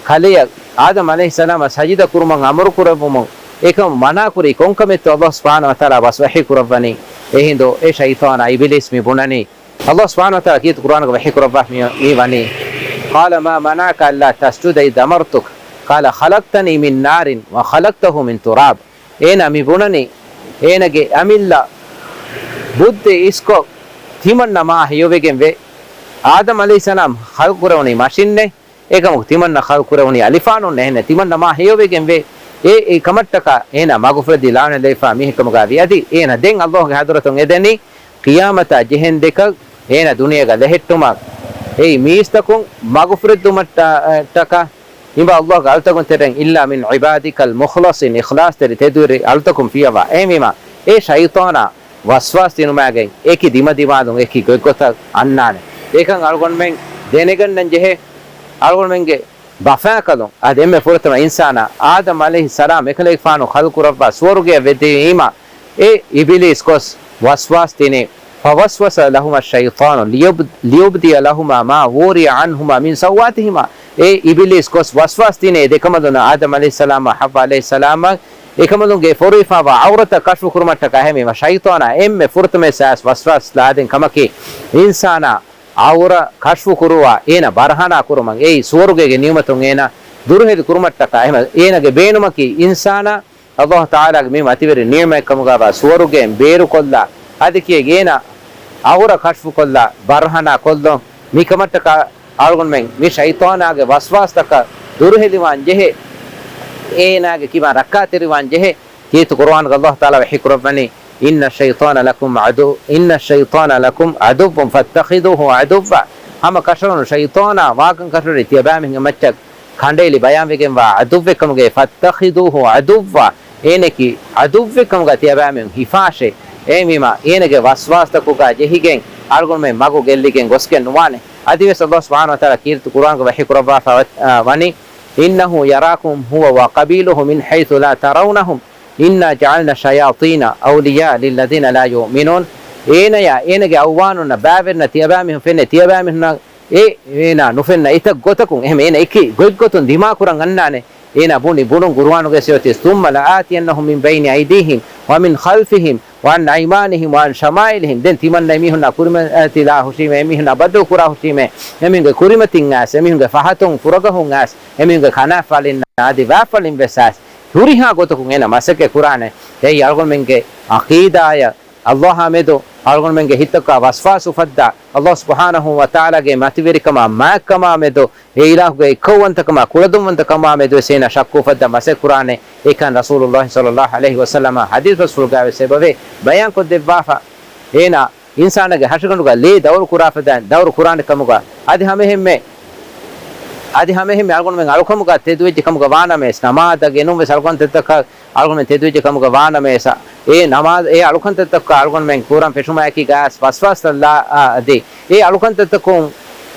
ކަލެޔަށް އާދަމް ޢަލައިހިއްސަލާމަށް ސަޖިދަ ކުރުމަށް އަމުރު ކުރެއްވުމުން އެކަމަށް މަނާ ކުރީ ކޮންކަމެއްތޯ؟ ﷲ ސުބްޙާނަހޫ ވަތަޢާލާ ބަސް ވަޙީ ކުރައްވަނީ. އެހިނދު އެ ޝައިޠާނާ އިބިލީސް މި ބުނަނީ، ﷲ ސުބްޙާނަހޫ ވަތަޢާލާ ކީރިތި ޤުރުއާނުގަ ވަޙީ ކުރައްވާ މި، މި ވަނީ، قال ما منعك ألا تسجد إذ أمرتك قال خلقتني من نار وخلقته من تراب. އޭނާ މި ބުނަނީ، އޭނާގެ އަމިއްލަ ބުއްދެ އިސްކޮށް ތިމަންނަ މާ ހެޔޮވެގެން ވޭ. އާދަމް ޢަލައިހިއްސަލާމް ޚަލްޤު ކުރެވުނީ މަށިންނޭ. އެކަމަކު ތިމަންނަ ޚަލްޤު ކުރެވުނީ އަލިފާނުންނޭ. އެހެންނެ ތިމަންނަ މާ ހެޔޮވެގެން ވޭ. އެ، އެ ކަމަށްޓަކާ އޭނާ މަގުފުރެދި ލަޢުނަތްލެވިފާ މީހެއްކަމުގަ ވި. އަދި އޭނާ ދެން ﷲގެ ޙަޟްރަތުން އެދެނީ ޤިޔާމަތާ ޖެހެން ދެކަށް އޭނާ ދުނިޔޭގަ ލެހެއްޓުމަށް. އެއީ މީސްތަކުން މަގުފުރެއްދުމަށްޓަ-، ޓަކާ އިބަ ﷲގެ އަޅުތަކުން ތެރެއިން إلا من عبادك المخلصين، އިޚްލާޞްތެރި ތެދުވެރި އަޅުތަކުން ފިޔަވާ. އެހެންވީމާ، އެ ޝައިޠާނާ ވަސްވާސް ދިނުމާގެން އެކި ދިމަދިމާލުން އެކި ގޮތްގޮތަށް އަންނާނެ. އެކަން އަޅުގަނޑުމެން ދެނެގަންނަން ޖެހޭ. އަޅުގަނޑުމެންގެ ބަފާކަލުން އަދި އެންމެ ފުރަތަމަ އިންސާނާ އާދަމް ޢަލައިހިއްސަލާމް އެކަލޭގެފާނު ޚަލްޤުކުރައްވާ ސުވަރުގެއަށް ވެއްދެވީމާ، އެ އިބިލީސް ގޮސް ވަސްވާސް ދިނީ، فوسوس لهما الشيطان ليب-، ليبدي لهما ما وري عنهما من سوآتهما. އެ އިބިލީސް ގޮސް ވަސްވާސް ދިނީ އެ ދެކަމަލުންނަށް، އާދަމް ޢަލައިހިއްސަލާމާ ޙައްވާ ޢަލައިހިއްސަލާމަށް އެކަމަލުންގެ ފޮރުވިފާވާ ޢައުރަތަށް ކަޝްފު ކުރުމަށްޓަކާ. އެހެންވީމަ، ޝައިޠާނާ އެންމެ ފުރަތަމަ އެއްސާސް ވަސްވާސް ލާދެން ކަމަކީ، އިންސާނާ ޢައުރަ ކަޝްފު ކުރުވާ، އޭނަ ބަރަހަނާ ކުރުމަށް، އެއީ ސުވަރުގޭގެ ނިޢުމަތުން އޭނަ ދުރުހެލި ކުރުމަށްޓަކާ، އެހެން އޭނަގެ ބޭނުމަކީ އިންސާނާ ﷲ ތަޢާލާގެ މި މަތިވެރި ނިޢުމަތް ކަމުގައިވާ ސުވަރުގޭން ބޭރުކޮށްލާ، އަދި ކިޔެއް އޭނަ ޢައުރަ ކަޝްފުކޮށްލާ، ބަރަހަނާ ކޮށްލުން، މިކަމަށްޓަކާ އަޅުގަނޑުމެން މި ޝައިޠާނާގެ ވަސްވާސްތަކަށް ދުރުހެލިވާން ޖެހޭ، އޭނާގެ ކިބާ ރައްކާތެރިވާން ޖެހޭ. ކީރިތި ޤުރުއާނުގަ ﷲ ތަޢާލާ ވަޙީ ކުރައްވަނީ، إن الشيطان لكم عدو، إن الشيطان لكم عدو فاتخذوه عدوا. ހަމަ ކަށަވަރުން ޝައިޠާނާ ވާކަން ކަށަވަރީ ތިޔަބައިމީހުންގެ މައްޗަށް ކަނޑައެޅި ބަޔާންވެގެންވާ ޢަދުއްވެއްކަމުގައި، فاتخذوه عدوا، އޭނައަކީ ޢަދުއްވެއްކަމުގަ ތިޔަބައިމީހުން ހިފާށޭ. އެހެންވީމާ، އޭނަގެ ވަސްވާސްތަކުގަ ޖެހިގެން އަޅުގަނޑުމެން މަގު ގެއްލިގެން ގޮސްގެން ނުވާނެ. އަދިވެސް ﷲ ސުބްޙާނަހޫ ވަތަޢާލާ ކީރިތި ޤުރުއާނުގަ ވަޙީ ކުރައްވާފަ، އަ، ވަނީ، إنه يراكم هو وقبيله من حيث لا ترونهم إنا جعلنا الشياطين أولياء للذين لا يؤمنون. އޭނަޔާ އޭނަގެ އައުވާނުންނަށް ބައިވެރިންނަށް ތިޔަބައިމީހުން ފެންނަ، ތިޔަބައިމީހުންނަށް އެ އޭނާ ނުފެންނަ އެތައް ގޮތަކުން، އެހެން އޭނަ އެކި ގޮތްގޮތުން ދިމާކުރަން އަންނާނެ. އޭނާ ބުނި ބުނުން ޤުރުއާނުގައި އޮތީ، ثم لآتينهم من بين أيديهم ومن خلفهم وعن أيمانهم وعن شمائلهم. ދެން ތިމަންނަ އެމީހުންނާ ކުރިމަތިލާ ހުށީމޭ، އެމީހުންނާ ބައްދަލު ކުރާ ހުށީމޭ، އެމީހުންގެ ކުރިމަތިން އައިސް، އެމީހުންގެ ފަހަތުން ފުރަގަހުން އައިސް، އެމީހުންގެ ކަނާފަޅިން އަދި ވާފަޅިން ވެސް އައިސް، ހުރިހާ ގޮތަކުން އޭނަ މަސައްކަތް ކުރާނެ. އެއީ އަޅުގަނޑުމެންގެ ޢަޤީދާއަށް، ﷲ އާ މެދު އަޅުގަނޑުމެންގެ ހިތަކަށް ވަސްވާސް އުފައްދާ، ﷲ ސުބްޙާނަހޫ ވަތަޢާލާގެ މަތިވެރިކަމާ، މާތްކަމާ މެދު، އެ އިލާހުގެ އެއްކައުވަންތަކަމާ، ކުޅަދުންވަންތަކަމާ މެދުވެސް އޭނަ ޝައްކު އުފައްދާ މަސައްކަތް ކުރާނެ. އެކަން ރަސޫލުﷲ ޞައްލަﷲ ޢަލައިހި ވަސައްލަމަ ޙަދީޘް ބަސްފުޅުގައިވެސް އެބަވޭ ބަޔާންކޮށްދެއްވާފަ. އޭނަ އިންސާނާގެ ހަށިގަނޑުގަ ލޭ ދައުރު ކުރާފަދައިން ދައުރު ކުރާނެ ކަމުގަ، އަދި ހަމައެހެންމެ، އަދި ހަމައެހެންމެ އަޅުގަނޑުމެން އަޅުކަމުގަ ތެދުވެއްޖެ ކަމުގަ ވާނަމަވެސް، ނަމާދަށް ގެނުން ވެސް އަޅުކަންތައްތަކަށް އަޅުގަނޑުމެން ތެދުވެއްޖެ ކަމުގަ ވާނަމަވެސް، އެ ނަމާދު، އެ އަޅުކަންތައްތަކަށް އަޅުގަނޑުމެން ކުރަން ފެށުމާއެކީ ގާސް ވަސްވާސްތައް ލާ، އާ، އަދި އެ އަޅުކަންތައްތަކުން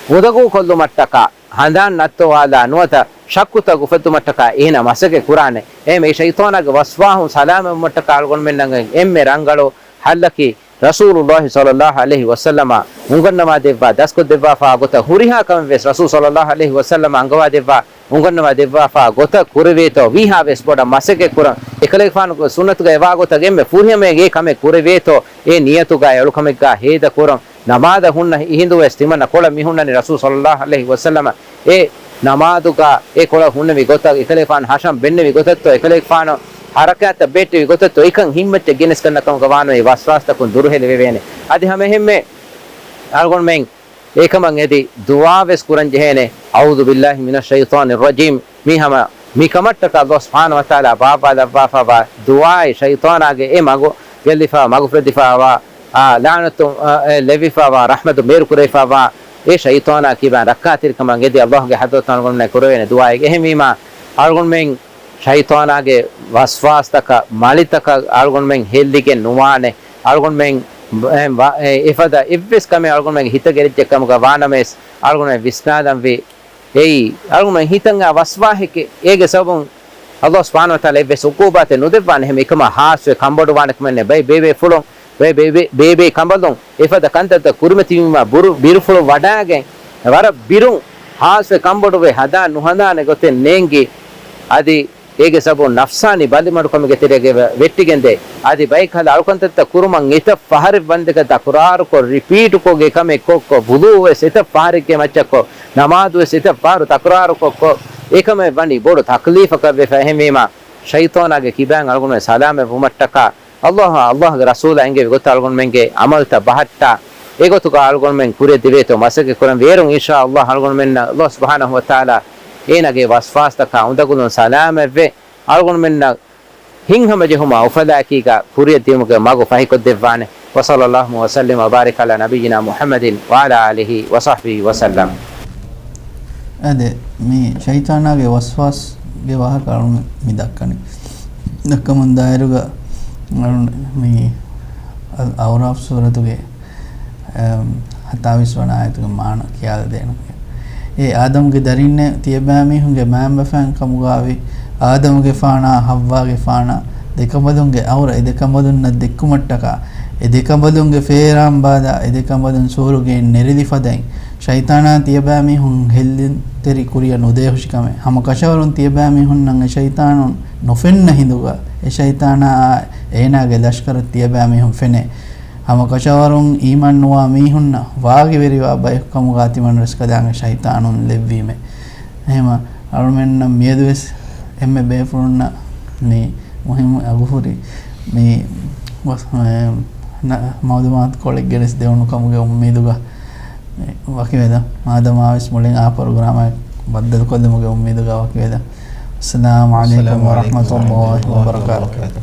އުނދަގޫކޮށްލުމަށްޓަކާ، ހަނދާން ނައްތޯވާލާ ނުވަތަ ޝައްކުތައް އުފެއްދުމަށްޓަކާ އޭނަ މަސައްކަތް ކުރާނެ. އެހެން އެ ޝައިޠާނާގެ ވަސްވާހުން ސަލާމަތްވުމަށްޓަކާ އަޅުގަނޑުމެންނަށް އެންމެ ރަނގަޅު ޙައްލަކީ، ރަސޫލުﷲ ޞައްލަﷲ ޢަލައިހި ވަސައްލަމަ އުނގަންނަވާދެއްވާ، ދަސްކޮށްދެއްވާފާ ގޮތަށް ހުރިހާ ކަމެއް ވެސް ރަސޫލު ޞައްލަﷲ ޢަލައިހި ވަސައްލަމަ އަންގަވާދެއްވާ، އުނގަންނަވާ ދެއްވާފާ ގޮތަށް ކުރެވޭތޯ، ވީހާވެސް ބޮޑަށް މަސައްކަތް ކުރަން، އެކަލޭގެފާނުގެ ސުންނަތުގައި ވާ ގޮތަށް އެންމެ ފުރިހަމައިގެ ކަމެއް ކުރެވޭތޯ، އެ ނިޔަތުގައި އެ އަޅުކަމެއްގަ ހޭދަ ކުރަން. ނަމާދަށް ހުންނަ އިހިނދު ވެސް ތިމަންނަ ކޮޅަށް މި ހުންނަނީ ރަސޫލު ޞައްލަﷲ ޢަލައިހި ވަސައްލަމަ އެ ނަމާދުގަ އެ ކޮޅަށް ހުންނެވި ގޮތަށް، އެކަލޭގެފާނު ހަށަން ބެންނެވި ގޮތަށްތޯ، އެކަލޭގެފާނު ޙަރަކާތްތައް ބެހެއްޓެވި ގޮތަށްތޯ، އެކަން ހިތްމައްޗަށް ގެނެސްގަންނަ ކަމުގަ ވާނަމަ އެ ވަސްވާސްތަކުން ދުރުހެލިވެވޭނެ. އަދި ހަމައެހެންމެ އަޅުގަނޑުމެން އެކަމަށް އެދި ދުޢާވެސް ކުރަން ޖެހޭނެ، أعوذ بالله من الشيطان الرجيم. މީ ހަމަ މިކަމަށްޓަކައި ﷲ ސުބްޙާނަހޫ ވަތަޢާލާ ބާއްވާލައްވާފައިވާ ދުޢާއެއް، ޝައިޠާނާގެ އެ މަގު ގެއްލިފަ، މަގު ފުރެދިފައިވާ، އާ، ލަޢުނަތު، އާ، އެ ލެއްވިފައިވާ، ރަޙްމަތު ބޭރުކުރެވިފައިވާ އެ ޝައިޠާނާ ކިބައިން ރައްކާތެރިކަމަށް އެދި ﷲ ގެ ޙަޟްރަތު އަޅުގަނޑުމެންނަށް ކުރެވޭނެ ދުޢާއެއް. އެހެންވީމާ، އަޅުގަނޑުމެން ޝައިޠާނާގެ ވަސްވާސްތަކަށް، މަޅިތަކަށް އަޅުގަނޑުމެން ހެއްލިގެން ނުވާނެ. އަޅުގަނޑުމެން އެ، އެ، އެފަދަ އެއްވެސް ކަމެއް އަޅުގަނޑުމެންގެ ހިތަށް އެރިއްޖެ ކަމުގަ ވާނަމަވެސް، އަޅުގަނޑުމެން ވިސްނާލަންވީ. އެއީ، އަޅުގަނޑުމެން ހިތަށް އައި ވަސްވާހެކޭ. އޭގެ ސަބަބުން ﷲ ސުބްޙާނަހޫ ވަތަޢާލާ އެއްވެސް ޢުޤޫބާތެއް ނުދެއްވާނެ. އެހެން އެކަމާ ހާސްވެ ކަންބޮޑުވާނެ ކަމެއް ނެތް. ބައެއް ބޭބޭފުޅުން، ބައެއް ބޭބޭ، ބޭބޭ ކަނބަލުން އެފަދަ ކަންތައްތައް ކުރިމަތިވީމާ ބުރު، ބިރުފުޅު ވަޑާގެން ވަރަށް ބިރުން ހާސްވެ ކަންބޮޑުވެ ހަނދާން ނުހަނދާނެ ގޮތެއް ނޭނގި، އަދި އޭގެ ސަބަބުން ނަފްސާނީ ބަލިމަޑުކަމުގެ ތެރޭގަ ވެ، ވެއްޓިގެންދޭ. އަދި ބައެއްކަހަލަ އަޅުކަންތައްތައް ކުރުމަށް އެތައް ފަހަރެއް ވަންދެކަ ތަކުރާރުކޮށް، ރިޕީޓުކޮށް އެ ކަމެއް ކޮށްކޮށް، ވުޟޫ ވެސް އެތައް ފަހަރެއްގެ މައްޗަށްކޮށް، ނަމާދު ވެސް އެތައް ފަހަރު ތަކުރާރުކޮށްކޮށް، އެކަމެއް ވަނީ ބޮޑު ތަކްލީފަކަށް ވެފަ. އެހެންވީމާ، ޝައިޠާނާގެ ކިބައިން އަޅުގަނޑުމެން ސަލާމަތް ވުމަށްޓަކާ، ﷲ، ﷲގެ ރަސޫލާ އެންގެވި ގޮތަށް އަޅުގަނޑުމެންގެ ޢަމަލުތައް ބަހައްޓާ، އެގޮތުގަ އަޅުގަނޑުމެން ކުރިއަށް ދެވޭތޯ މަސައްކަތް ކުރަން ވޭރުން، އިންޝާﷲ، އަޅުގަނޑުމެންނަށް ﷲ ސުބްޙާނަހޫ ވަތަޢާލާ އޭނާގެ ވަސްވާސްތަކާ އުނދަގުލުން ސަލާމަތްވެ، އަޅުގަނޑުމެންނަށް ހިތްހަމަޖެހުމާ އުފަލާއެކީގަ ކުރިއަށް ދިޔުމުގެ މަގު ފަހިކޮށްދެއްވާނެ. وصلى الله وسلم وبارك على نبينا محمد وعلى آله وصحبه وسلم. އާދެ، މި ޝައިޠާނާގެ ވަސްވާސްގެ ވާހަކަ އަޅުން މި ދައްކަނީ. ދައްކަމުން ދާއިރުގަ އަޅުން މި އައުރާފް ސޫރަތުގެ، އަމް، ހަތާވީސް ވަނަ އާޔަތުގެ މާނަ ކިޔާލަދޭނަން. އޭ އާދަމުގެ ދަރިންނޭ، ތިޔަބައިމީހުންގެ މައިންބަފައިން ކަމުގާވި އާދަމުގެފާނާ ހައްވާގެފާނާ ދެކަނބަލުންގެ އައުރަ އެ ދެކަނބަލުންނަށް ދެއްކުމަށްޓަކާ، އެ ދެކަނބަލުންގެ ފޭރާން ބާދާ، އެ ދެކަނބަލުން ސޫރުގެއިން ނެރެލި ފަދައިން، ޝައިޠާނާ ތިޔަބައިމީހުން ހެއްލުންތެރި ކުރިޔަށް ނުދޭހުށިކަމެއް. ހަމަ ކަށަވަރުން ތިޔަބައިމީހުންނަށް އެ ޝައިޠާނުން ނުފެންނަ ހިނދުގަ، އެ ޝައިޠާނާއާ އޭނާގެ ލަޝްކަރަށް ތިޔަބައިމީހުން ފެނޭ. ހަމަ ކަށަވަރުން އީމާން ނުވާ މީހުންނަށް ވާގިވެރިވާ ބަޔަކު ކަމުގާ ތިމަންރަސްކަލާނގެ ޝައިޠާނުން ލެއްވީމެ. އެހެމަ އަޅުމެންނަށް މިއަދުވެސް އެންމެ ބޭފުޅުންނަށް މި މުހިއްމު އަގުހުރި މި ވަސް-، އެ، ނަ-، މައުލޫމާތު ކޮޅެއް ގެނެސް ދެވުނު ކަމުގެ އުއްމީދުގަ ވަކިވެލަ، މާދަމާވެސް މުޅިން އާ ޕްރޮގްރާމާ ބައްދަލުކޮށްލުމުގެ އުއްމީދުގަ ވަކިވެލަ. އައްސަލާމު ޢަލައިކުމް ވަރަޙްމަތުﷲި ވަބަރަކާތުހު.